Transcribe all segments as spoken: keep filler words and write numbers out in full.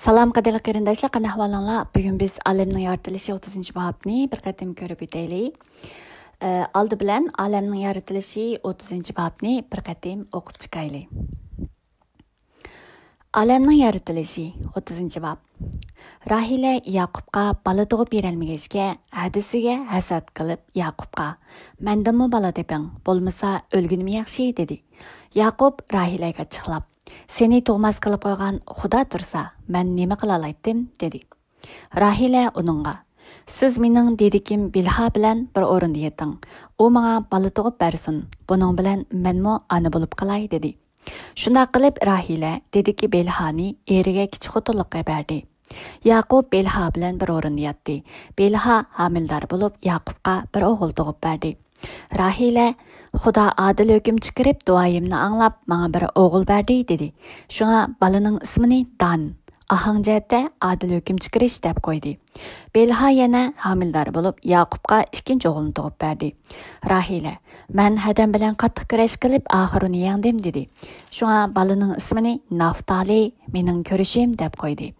سالام، قەدىرلىك قېرىنداشلار، قانداق ئەھۋالىڭلار؟ بۈگۈن بىز ئالەمنىڭ يارىتىلىشى ئوتتۇزىنچى بابنى بىر قېتىم كۆرۈپ ئۆتەيلى. ئە، ئالدى بىلەن ئالەمنىڭ يارىتىلىشى ئوتتۇزىنچى بابنى بىر قېتىم ئوقۇپ چىقايلى. ئالەمنىڭ يارىتىلىشى، ئوتتۇزىنچى باب. راھىلە ياقۇپقا بالا تۇغۇپ بېرەلمىگەچكە، ھەدىسىگە ھەسەت قىلىپ ياقۇپقا، «مەندىنمۇ بالا تېپىڭ، بولمىسا ئۆلگىنىمۇ ياخشى» دېدى. ياقۇپ راھىلەگە ئاچچىقلاپ، «سېنى تۇغماس قىلىپ قويغان خۇدا تۇرسا، مەن نېمە قىلالايتتىم؟» دېدى. راھىلە ئۇنىڭغا، «سىز مېنىڭ دېدىكىم بىلھا بىلەن بىر ئورۇندا يېتىڭ. ئۇ ماڭا بالا تۇغۇپ بەرسۇن. بۇنىڭ بىلەن مەنمۇ ئانا بولۇپ قالاي» دېدى. شۇنداق قىلىپ، راھىلە دېدىكى بىلھانى ئېرىگە كىچىك خوتۇنلۇققا بەردى. ياقۇپ بىلھا بىلەن بىر ئورۇندا ياتتى. بىلھا ھامىلىدار بولۇپ، ياقۇپقا بىر ئوغۇل تۇغۇپ بەردى. راھىلە، «خۇدا ئادىل ھۆكۈم چىقىرىپ، دۇئايىمنى ئاڭلاپ، ماڭا بىر ئوغۇل بەردى» دېدى. شۇڭا بالىنىڭ ئىسمىنى دان، ئاھاڭ جەھەتتە ئادىل ھۆكۈم چىقىرىش، دەپ قويدى. بىلھا يەنە ھامىلىدار بولۇپ، ياقۇپقا ئىككىنچى ئوغلىنى تۇغۇپ بەردى. راھىلە، «مەن ھەدەم بىلەن قاتتىق كۈرەش قىلىپ، ئاخىرى ئۇنى يەڭدىم» دېدى. شۇڭا بالىنىڭ ئىسمىنى نافتالى، مېنىڭ كۈرىشىم، دەپ قويدى.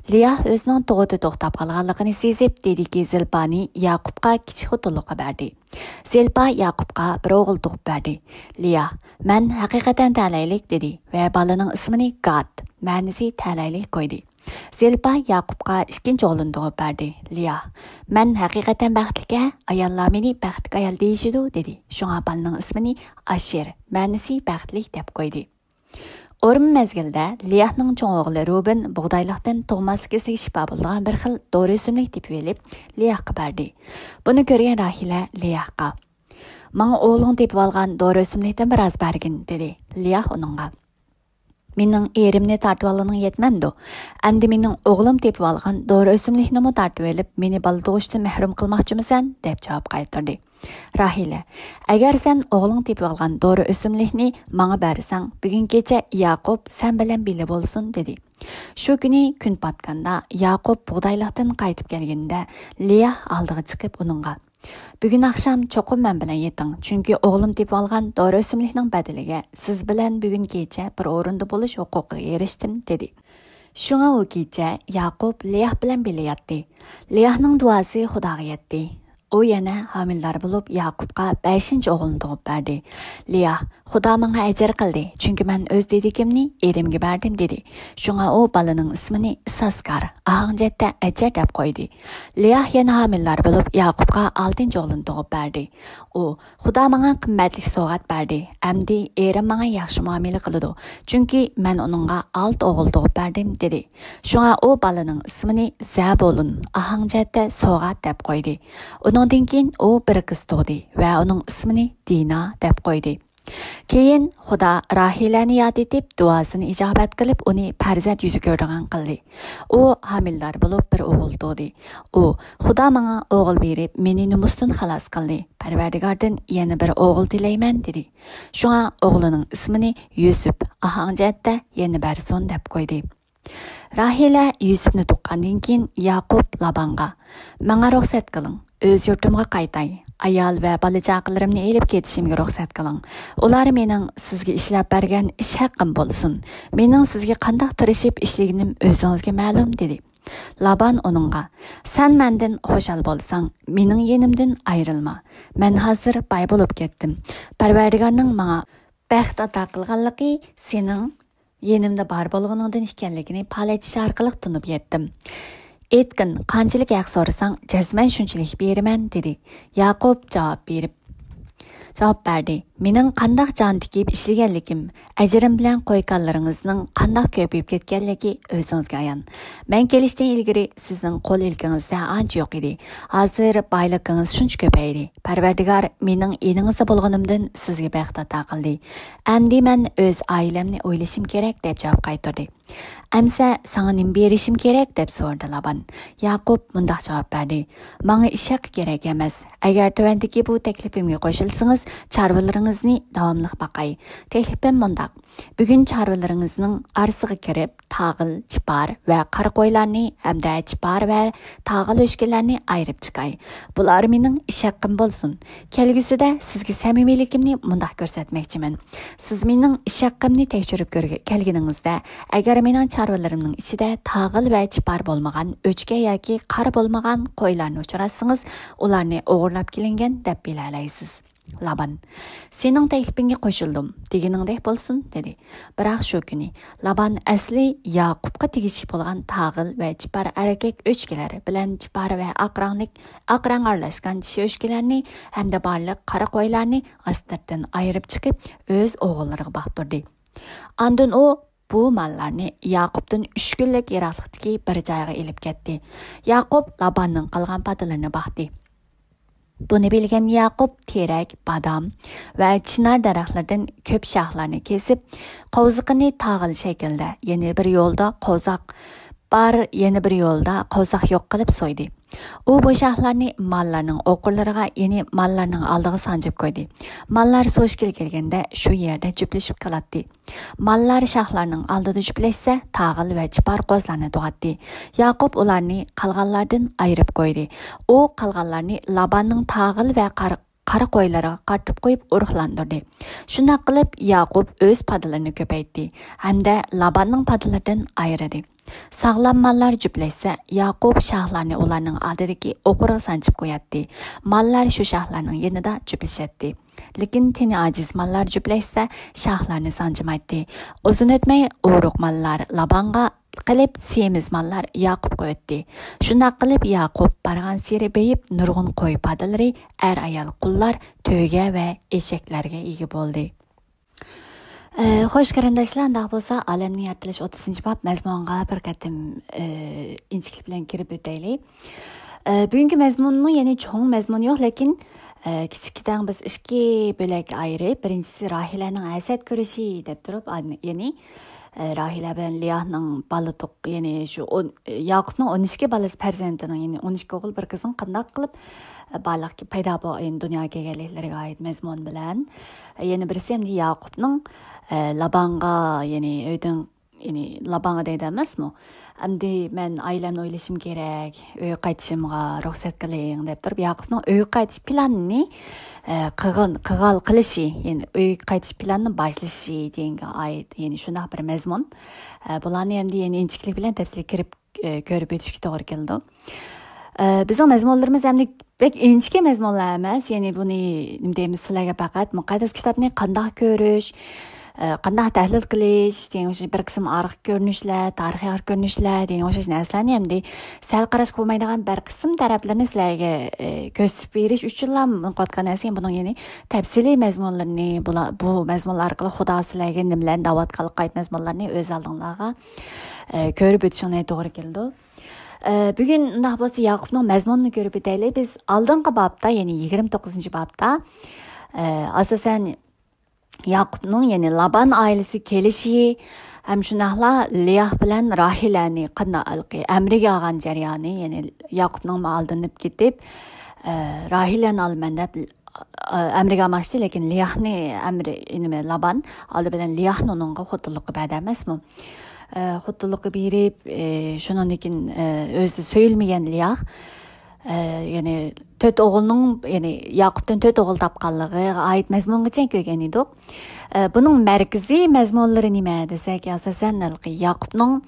لىياھ ئۆزىنىڭ تۇغۇتى توختاپ قالغانلىقىنى سېزىپ، دېدىكى زىلپانى ياقۇپقا كىچىك خوتۇنلۇققا بەردى. زىلپا ياقۇپقا بىر ئوغۇل تۇغۇپ بەردى. لىياھ، «مەن ھەقىقەتەن تەلەيلىك» دېدى ۋە بالىنىڭ ئىسمىنى گاد، مەنىسى تەلەيلىك، قويدى. زىلپا ياقۇپقا ئىككىنچى ئوغلىنى تۇغۇپ بەردى. لىياھ، «مەن ھەقىقەتەن بەختلىك-ھە، ئاياللار مېنى بەختلىك ئايال دېيىشىدۇ» دېدى. شۇڭا بالىنىڭ ئىسمىنى ئاشېر، مەنىسى بەختلىك، دەپ قويدى. ئورما مەزگىلىدە لىياھنىڭ چوڭ ئوغلى روبىن بۇغدايلىقتىن تۇغماسلىق كېسىلى شىپا بولىدىغان بىر خىل دورا ئۆسۈملۈك تېپىۋېلىپ، لىياھقا بەردى. بۇنى كۆرگەن راھىلە لىياھقا، «ماڭا ئوغلۇڭ تېپىۋالغان دورا ئۆسۈملۈكتىن بىراز بەرگىن» دېدى. لىياھ ئۇنىڭغا، «مېنىڭ ئېرىمنى تارتىۋالغىنىڭ يەتمەمدۇ؟ ئەمدى مېنىڭ ئوغلۇم تېپىۋالغان دورا ئۆسۈملۈكنىمۇ تارتىۋېلىپ، مېنى بالا تۇغۇشتىن مەھرۇم قىلماقچىمىسەن؟» دەپ جاۋاب قايتۇردى. راھىلە، «ئەگەر سەن ئوغلۇڭ تېپىۋالغان دورا ئۆسۈملۈكنى ماڭا بەرسەڭ، بۈگۈن كېچە ياقۇپ سەن بىلەن بىللە بولسۇن» دېدى. شۇ كۈنى كۈن پاتقاندا، ياقۇپ بۇغدايلىقتىن قايتىپ كەلگىنىدە، لىياھ ئالدىغا چىقىپ ئۇنىڭغا، «بۈگۈن ئاخشام چوقۇم مەن بىلەن يېتىڭ، چۈنكى ئوغلۇم تېپىۋالغان دورا ئۆسۈملۈكنىڭ بەدىلىگە سىز بىلەن بۈگۈن كېچە بىر ئورۇندا بولۇش ھوقۇقىغا ئېرىشتىم» دېدى. شۇڭا ئۇ كېچە ياقۇپ لىياھ بىلەن بىللە ياتتى. لىياھنىڭ دۇئاسى خۇداغا يەتتى. ئۇ يەنە ھامىلىدار بولۇپ، ياقۇپقا بەشىنچى ئوغلىنى تۇغۇپ بەردى. لىياھ، «خۇدا ماڭا ئەجىر قىلدى، چۈنكى مەن ئۆز دېدىكىمنى ئېرىمگە بەردىم» دېدى. شۇڭا ئۇ بالىنىڭ ئىسمىنى ئىسساسكار، ئاھاڭ جەھەتتە ئەجىر، دەپ قويدى. لىياھ يەنە ھامىلىدار بولۇپ، ياقۇپقا ئالتىنچى ئوغلىنى تۇغۇپ بەردى. ئۇ، «خۇدا ماڭا قىممەتلىك سوۋغات بەردى، ئەمدى ئېرىم ماڭا ياخشى مۇئامىلە قىلىدۇ، چۈنكى مەن ئۇنىڭغا ئالتە ئوغۇل تۇغۇپ بەردىم» دېدى. شۇڭا ئۇ بالىنىڭ ئىسمىنى زەبۇلۇن، ئاھاڭ جەھەتتە سوۋغات، دەپ قويدى. ئۇنىڭدىن كېيىن ئۇ بىر قىز تۇغدى ۋە ئۇنىڭ ئىسمىنى دىنا دەپ قويدى. كېيىن خۇدا راھىلەنى ياد ئېتىپ، دۇئاسىنى ئىجابەت قىلىپ، ئۇنى پەرزەنت يۈزى كۆرىدىغان قىلدى. ئۇ ھامىلىدار بولۇپ، بىر ئوغۇل تۇغدى. ئۇ، «خۇدا ماڭا ئوغۇل بېرىپ، مېنى نومۇستىن خالاس قىلدى. پەرۋەردىگاردىن يەنە بىر ئوغۇل تىلەيمەن» دېدى. شۇڭا ئوغلىنىڭ ئىسمىنى يۈسۈپ، ئاھاڭ جەھەتتە يەنە بەرسۇن، دەپ قويدى. راھىلە يۈسۈپنى تۇغقاندىن كېيىن، ياقۇپ لابانغا، «ماڭا رۇخسەت قىلىڭ، ئۆز يۇرتۇمغا قايتاي. ئايال ۋە بالا-چاقىلىرىمنى ئېلىپ كېتىشىمگە رۇخسەت قىلىڭ. ئۇلار مېنىڭ سىزگە ئىشلەپ بەرگەن ئىش ھەققىم بولسۇن. مېنىڭ سىزگە قانداق تىرىشىپ ئىشلىگىنىم ئۆزىڭىزگە مەلۇم» دېدى. لابان ئۇنىڭغا، «سەن مەندىن خۇشال بولساڭ، مېنىڭ يېنىمدىن ئايرىلما. مەن ھازىر باي بولۇپ كەتتىم. پەرۋەردىگارنىڭ ماڭا بەخت ئاتا قىلغانلىقى سېنىڭ يېنىمدا بار بولغىنىڭدىن ئىكەنلىكىنى پالەچ ئىش ئارقىلىق تونۇپ يەتتىم. ئېيتقىن، قانچىلىك ھەق سورىساڭ، جەزمەن شۇنچىلىك بېرىمەن» دېدى. ياقۇپ جاۋاب بېرىپ، جاۋاب بەردى، «مېنىڭ قانداق جان تىكىپ ئىشلىگەنلىكىم، ئەجرىم بىلەن قوي-كانلىرىڭىزنىڭ قانداق كۆپىيىپ كەتكەنلىكى ئۆزىڭىزگە ئايان. مەن كېلىشتىن ئىلگىرى سىزنىڭ قول ئىلكىڭىزدە ئانچە يوق ئىدى. ھازىر بايلىقىڭىز شۇنچە كۆپەيدى. پەرۋەردىگار مېنىڭ يېنىڭىزدا بولغىنىمدىن سىزگە بەخت ئاتا قىلدى. ئەمدى مەن ئۆز ئائىلەمنى ئويلىشىم كېرەك» دەپ جاۋاب قايتۇردى. «ئەمسە ساڭا نېمە بېرىشىم كېرەك؟» دەپ سورىدى لابان. ياقۇپ مۇنداق جاۋاب بەردى، «ماڭا ئىش ھەققى كېرەك ئەمەس. ئەگەر تۆۋەندىكى بۇ تەكلىپىمگە قوشۇلسىڭىز، چارۋىلىرىڭىزنى داۋاملىق باقاي. تەكلىپىم مۇنداق، بۈگۈن چارۋىلىرىڭىزنىڭ ئارىسىغا كىرىپ، تاغىل، چىپار ۋە قارا قويلارنى ھەمدە چىپار ۋە تاغىل ئۆچكىلەرنى ئايرىپ چىقاي. بۇلار مېنىڭ ئىش ھەققىم بولسۇن. كەلگۈسىدە سىزگە سەمىمىيلىكىمنى مۇنداق كۆرسەتمەكچىمەن. سىز مېنىڭ ئىش ھەققىمنى تەكشۈرۈپ كۆرگە-، كەلگىنىڭىزدە، ئەگەر مېنىڭ چارۋىلىرىمنىڭ ئىچىدە تاغىل ۋە چىپار بولمىغان، ئۆچكە ياكى قارا بولمىغان قويلارنى ئۇچراتسىڭىز، ئۇلارنى ئوغرىلاپ كېلىنگەن دەپ بىلەلەيسىز. لابان: سېنىڭ تەكلىپىڭگە قوشۇلدۇم، دېگىنىڭدەك بولسۇن، دېدى. بىراق شۇ كۈنى لابان ئەسلى ياقۇپقا تېگىشلىك بولغان تاغىل ۋە چىپار ئەركەك ئۆچكىلەر بىلەن چىپار ۋە ئاق رەڭلىك، ئاق رەڭ ئارىلاشقان چىشى ئۆچكىلەرنى ھەمدە بارلىق قارا قويلارنى ئاستىرتتىن ئايرىپ چىقىپ، ئۆز ئوغۇللىرىغا باقتۇردى. ئاندىن ئۇ بۇ ماللارنى ياقۇپتىن ئۈچ كۈنلۈك يىراقلىقتىكى بىر جايغا ئېلىپ كەتتى. ياقۇپ لاباننىڭ قالغان پادىلىرىنى باقتى. بۇنى بىلگەن ياقۇپ تېرەك، بادام ۋە چىنار دەرەخلىرىدىن كۆپ شاخلارنى كېسىپ، قوۋزىقىنى تاغىل شەكلىدە يەنە بىر يولدا قوۋزاق بار، يەنە بىر يولدا قوۋزاق يوق قىلىپ سويدى. ئۇ بۇ شاخلارنى ماللارنىڭ ئوقۇرلىرىغا، يەنى ماللارنىڭ ئالدىغا سانجىپ قويدى. ماللار سۇ ئىچكىلى كەلگەندە شۇ يەردە جۈپلىشىپ قالاتتى. ماللار شاخلارنىڭ ئالدىدا جۈپلەشسە، تاغىل ۋە چىپار قوزىلارنى تۇغاتتى. ياقۇپ ئۇلارنى قالغانلاردىن ئايرىپ قويدى. ئۇ قالغانلارنى لاباننىڭ تاغىل ۋە قار-، قارا قويلىرىغا قارىتىپ قويۇپ ئۇرۇقلاندۇردى. شۇنداق قىلىپ، ياقۇپ ئۆز پادىلىرىنى كۆپەيتتى ھەمدە لاباننىڭ پادىلىرىدىن ئايرىدى. ساغلام ماللار جۈپلەشسە، ياقۇپ شاخلارنى ئۇلارنىڭ ئالدىدىكى ئوقۇرىغا سانجىپ قوياتتى. ماللار شۇ شاخلارنىڭ يېنىدا جۈپلىشەتتى. لېكىن تېنى ئاجىز ماللار جۈپلەشسە، شاخلارنى سانجىمايتتى. ئۇزۇن ئۆتمەي، ئورۇق ماللار لابانغا قېلىپ، سېمىز ماللار ياقۇپقا ئۆتتى. شۇنداق قىلىپ، ياقۇپ بارغانسېرى بېيىپ، نۇرغۇن قوي پادىلىرى، ئەر-ئايال قۇللار، تۆگە ۋە ئېشەكلەرگە ئىگە بولدى. ئە، خوش قېرىنداشلار، ئۇنداق بولسا، ئالەمنىڭ يارىتىلىشى ئوتتۇزىنچى باب مەزمۇنغا بىر قېتىم، ئە، ئىنچىكىلىك بىلەن كىرىپ ئۆتەيلى. ئە، بۈگۈنكى مەزمۇنمۇ يەنى چوڭ مەزمۇن يوق، لېكىن، ئە، كىچىككىدەڭ بىز ئىككى بۆلەككە ئايرىپ، بىرىنچىسى راھىلەنىڭ ھەسەت كۆرۈشى دەپ تۇرۇپ، ئان-، يەنى، ئە، راھىلە بىلەن لىياھنىڭ بالا تۇغ-، يەنى شۇ ئون-، ياقۇپنىڭ ئون ئىككى بالىسى پەرزەنتىنىڭ، يەنى ئون ئىككى ئوغۇل بىر قىزنىڭ قانداق قىلىپ، ئە، بارلىققا پەيدا بول-، يەنى دۇنياغا كەلگەنلىكلىرىگە ئائىت مەزمۇن بىلەن، ئە، يەنە بىرسى ئەمدى ياقۇپنىڭ، ئە، لابانغا، يەنى ئۆيدىن يەنى لابانغا دەيدۇ ئەمەسمۇ؟ ئەمدى مەن ئائىلەمنى ئويلىشىم كېرەك، ئۆيگە قايتىشىمغا رۇخسەت قىلىڭ دەپ تۇرۇپ، ياقۇپنىڭ ئۆيگە قايتىش پىلانىنى، ئە، قىلغان، قىلغان، قىلىشى، يەنى ئۆيگە قايتىش پىلانىنى باشلىشى دېگەنگە ئائىت، يەنى شۇنداق بىر مەزمۇن. ئە، بۇلارنى ئەمدى يەنە ئىنچىكىلىك بىلەن تەپسىلىي كىرىپ، ئە، كۆرۈپ ئۆتۈشكە توغرا كېلىدۇ. ئە، بىزنىڭ مەزمۇنلىرىمىز ئەمدى بەك ئىنچىكە مەزمۇنلار ئەمەس، يەنى بۇنى نېمە دەيمىز، سىلەرگە پەقەت مۇقەددەس كىتابنى قانداق كۆرۈش، ئە، قانداق تەھلىل قىلىش دېگەن ئوخشاش بىر قىسىم ئارقا كۆرۈنۈشلەر، تارىخىي ئارقا كۆرۈنۈشلەر دېگەن ئوخشاش نەرسىلەرنى ئەمدى سەل قاراشقا بولمايدىغان بىر قىسىم تەرەپلىرىنى سىلەرگە، ئە، كۆرسىتىپ بېرىش ئۈچۈنلا قىلىۋاتقان نەرسە. بۇنىڭ يەنى تەپسىلىي مەزمۇنلىرىنى، بۇلار، بۇ مەزمۇنلار ئارقىلىق خۇدا سىلەرگە نېمىلەرنى دەۋاتقانلىقىغا ئائىت مەزمۇنلارنى ئۆز ئالدىڭلارغا، ئە، كۆرۈپ ئۆتۈشۈڭلار توغرا كېلىدۇ. ئە، بۈگۈن ئۇنداق بولسا ياقۇپنىڭ مەزمۇنىنى كۆرۈپ ئۆتەيلى. بىز ئالدىنقى بابتا، يەنى يىگىرمە توققۇزىنچى بابتا، ئە، ئاساسەن ياقۇپنىڭ، يەنى لابان ئائىلىسى كېلىشى ھەم شۇنداقلا لىياھ بىلەن راھىلەنى قانداق ئەمرىگە ئالغان جەريانى، يەنى ياقۇپنىڭ ئالدىنىپ كېتىپ، ئە، راھىلەنى ئالىمەن دەپ، ئە، ئەمرىگە ئالماشتى، لېكىن لىياھنى ئەمرى، نېمە، لابان ئالدى بىلەن لىياھنى ئۇنىڭغا خوتۇنلۇققا بەردى ئەمەسمۇ؟ ئە، خوتۇنلۇققا بېرىپ، ئە، شۇنىڭدىن كېيىن، ئە، ئۆزى سۆيۈلمىگەن لىياھ، ئە، يەنى تۆت ئوغۇلنىڭ، يەنى ياقۇپتىن تۆت ئوغۇل تاپقانلىقىغا ئائىت مەزمۇنغىچە كۆرگەن ئىدۇق. ئە، بۇنىڭ مەركىزىي مەزمۇنلىرى نېمە دېسەك، ئاساسەن، ھېلىقى ياقۇپنىڭ،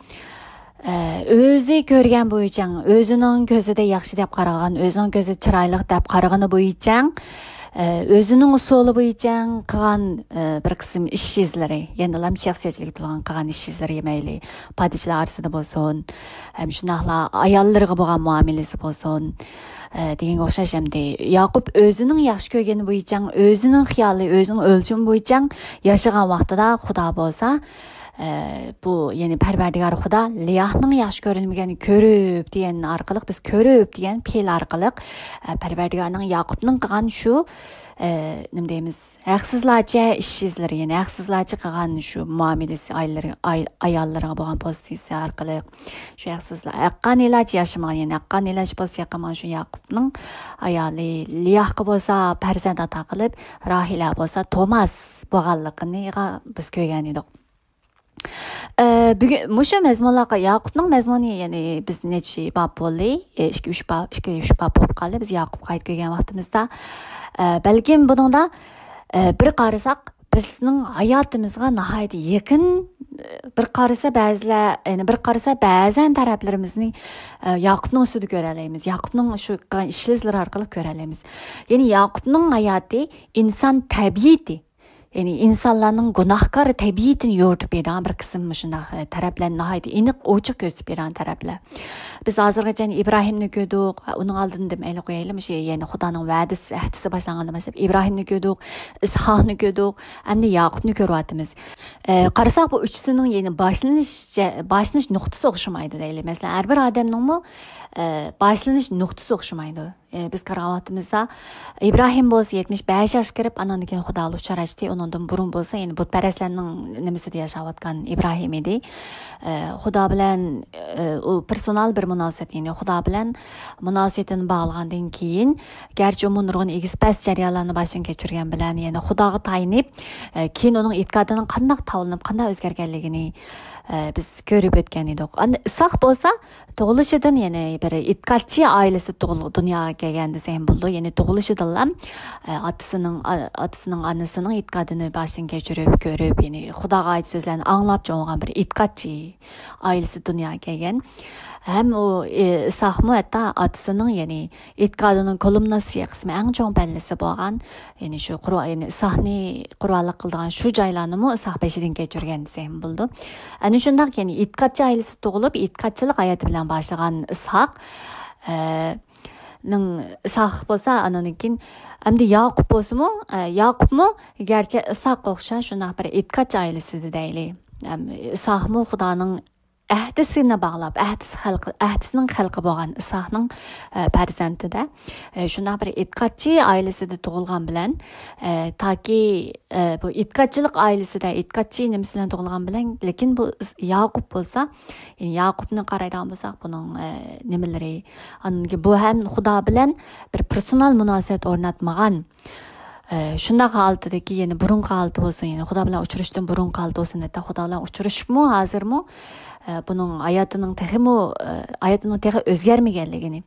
ئە، ئۆزى كۆرگەن بويىچە، ئۆزىنىڭ كۆزىدە ياخشى دەپ قارىغان، ئۆزىنىڭ كۆزىدە چىرايلىق دەپ قارىغىنى بويىچە، ئە، ئۆزىنىڭ ئۇسۇلى بويىچە قىلغان، ئە، بىر قىسىم ئىش ئىزلىرى، يەنىلا شەخسىيەتچىلىكى تولغان قىلغان ئىش ئىزلىرى، مەيلى پادىچىلار ئارىسىدا بولسۇن، ھەم شۇنداقلا ئاياللىرىغا بولغان مۇئامىلىسى بولسۇن، ئە، دېگەنگە ئوخشاش. ئەمدى ياقۇپ ئۆزىنىڭ ياخشى كۆرگىنى بويىچە، ئۆزىنىڭ خىيالى، ئۆزىنىڭ ئۆلچىمى بويىچە ياشىغان ۋاقتىدا، خۇدا بولسا، ئە، بۇ، يەنى پەرۋەردىگار خۇدا لىياھنىڭ ياخشى كۆرۈلمىگەننى كۆرۈپ دېگەن ئارقىلىق، بىز كۆرۈپ دېگەن پېئىل ئارقىلىق، ئە، پەرۋەردىگارنىڭ ياقۇپنىڭ قىلغان شۇ، ئە، نېمە دەيمىز، ھەقسىزلارچە ئىش ئىزلىرى، يەنى ھەقسىزلارچە قىلغان شۇ مۇئامىلىسى، ئاياللىرى-، ئاي-، ئاياللىرىغا بولغان پوزىتسىيىسى ئارقىلىق، شۇ ھەقسىزلار، ھەققانىيلارچە ياشىمىغان، يەنى ھەققانىيلارچە پوزىتسىيە قىلمىغان شۇ ياقۇپنىڭ ئايالى لىياھقا بولسا پەرزەنت ئاتا قىلىپ، راھىلە بولسا توماس بولغانلىقىنىغا بىز كۆرگەن ئىدۇق. ئە، بۈگۈن مۇشۇ مەزمۇنلارغا، ياقۇپنىڭ مەزمۇنى، يەنى بىز نەچچە باب بولدى؟ ئە، ئىككى، ئۈچ باب، ئىككى، ئۈچ باب بولۇپ قالدى بىز ياقۇپقا ئائىت كۆرگەن ۋاقتىمىزدا. ئە، بەلكىم بۇنىڭدا، ئە، بىر قارىساق، بىزنىڭ ھاياتىمىزغا ناھايىتى يېقىن. بىر قارىسا بەزىلەر، يەنى بىر قارىسا بەزەن تەرەپلىرىمىزنى، ئە، ياقۇپنىڭ ئۈستىدە كۆرەلەيمىز. ياقۇپنىڭ شۇ قىلغان ئىش ئىزلىرى ئارقىلىق كۆرەلەيمىز. يەنى ياقۇپنىڭ ھاياتى ئىنسان تەبىئىتى، يەنى ئىنسانلارنىڭ گۇناھكار تەبىئىتىنى يورۇتۇپ بېرىدىغان بىر قىسىم مۇشۇنداق، ئە، تەرەپلەرنى ناھايىتى ئېنىق، ئوچۇق كۆرسىتىپ بېرىدىغان تەرەپلەر. بىز ھازىرغىچە ئىبراھىمنى كۆردۇق، ئۇنىڭ ئالدىن دېمەيلى قويايلى، مۇشۇ يەنى خۇدانىڭ ۋەدىسى، ئەھدىسى باشلانغاندىن باشلاپ ئىبراھىمنى كۆردۇق، ئىسھاقنى كۆردۇق، ئەمدى ياقۇپنى كۆرۈۋاتىمىز. ئە، قارىساق، بۇ ئۈچىسىنىڭ يەنى باشلىنىش جە-، باشلىنىش نۇقتىسى ئوخشىمايدۇ دەيلى. مەسىلەن، ھەر بىر ئادەمنىڭمۇ، ئە، باشلىنىش نۇقتىسى ئوخشىمايدۇ. ئە، بىز قارىغان ۋاقتىمىزدا ئىبراھىم بولسا يەتمىش بەش ياشقا كىرىپ، ئانان كېيىن خۇدا بىلەن ئۇچراشتى. ئۇنىڭدىن بۇرۇن بولسا يەنى بۇتپەرەسلەرنىڭ نېمىسىدە ياشاۋاتقان ئىبراھىم ئىدى. ئە، خۇدا بىلەن، ئە، ئۇ پېرسونال بىر مۇناسىۋەت، يەنى خۇدا بىلەن مۇناسىۋىتىنى باغلىغاندىن كېيىن، گەرچە ئۇمۇ نۇرغۇن ئېگىز-پەس جەريانلارنى باشتىن كەچۈرگەن بىلەن، يەنى خۇداغا تايىنىپ، ئە، كېيىن ئۇنىڭ ئېتىقادىنىڭ قانداق تاۋلىنىپ، قانداق ئۆزگەرگەنلىكىنى، ئە، بىز كۆرۈپ ئۆتكەن ئىدۇق. ئەمدى ئىسھاق بولسا تۇغۇلۇشىدىن، يەنى بىر ئېتىقادچى ئائىلىسىدە تۇغۇل-، دۇنياغا كەلگەن دېسەم بولىدۇ. يەنى تۇغۇلۇشىدىنلا، ئە، ئاتىسىنىڭ، ئا-، ئاتىسىنىڭ، ئانىسىنىڭ ئېتىقادىنى باشتىن كەچۈرۈپ، كۆرۈپ، يەنى خۇداغا ئائىت سۆزلەرنى ئاڭلاپ چوڭ بولغان بىر ئېتىقادچى ئائىلىسىدە دۇنياغا كەلگەن. ھەم ئۇ، ئى، ئىسھاقمۇ ھەتتا ئاتىسىنىڭ، يەنى ئېتىقادىنىڭ كولۇمناسى قىسمى، ئەڭ چوڭ پەللىسى بولغان، يەنى شۇ قۇربان، يەنى ئىسھاقنى قۇربانلىق قىلىدىغان شۇ جايلارنىمۇ ئىسھاق بېشىدىن كەچۈرگەن دېسەم بولىدۇ. ئەنە شۇنداق، يەنى ئېتىقادچى ئائىلىسىدە تۇغۇلۇپ، ئېتىقادچىلىق ھاياتى بىلەن باشلىغان ئىسھاق، ئە، نىڭ، ئىسھاق بولسا، ئانىڭدىن كېيىن ئەمدى ياقۇپ بولسىمۇ، ئە، ياقۇپمۇ گەرچە ئىسھاققا ئوخشاش شۇنداق بىر ئېتىقادچى ئائىلىسىدە دەيلى. ئەم، ئىسھاقمۇ خۇدانىڭ ئەھدىسىنى باغلاپ، ئەھدىسى خەلقى، ئەھدىسىنىڭ خەلقى بولغان ئىسھاقنىڭ، ئە، پەرزەنتىدە، ئە، شۇنداق بىر ئېتىقادچى ئائىلىسىدە تۇغۇلغان بىلەن، ئە، تاكى، ئە، بۇ ئېتىقادچىلىق ئائىلىسىدە، ئېتىقادچى نېمىسى بىلەن تۇغۇلغان بىلەن، لېكىن بۇ ئىس-، ياقۇپ بولسا، يەنى ياقۇپنى قارايدىغان بولساق، بۇنىڭ، ئە، نېمىلىرى، ئاندىن كېيىن بۇ ھەم خۇدا بىلەن بىر پېرسونال مۇناسىۋەت ئورناتمىغان، ئە، شۇنداق ھالىتىدىكى، يەنى بۇرۇنقى ھالىتى بولسۇن، يەنى خۇدا بىلەن ئۇچرىشىشتىن بۇرۇنقى ھالىتى بولسۇن، ھەتتا خۇدا بىلەن ئۇچرىشىپمۇ ھازىرمۇ، ئە، بۇنىڭ ھاياتىنىڭ تېخىمۇ، ئە، ھاياتىنىڭ تېخى ئۆزگەرمىگەنلىكىنى،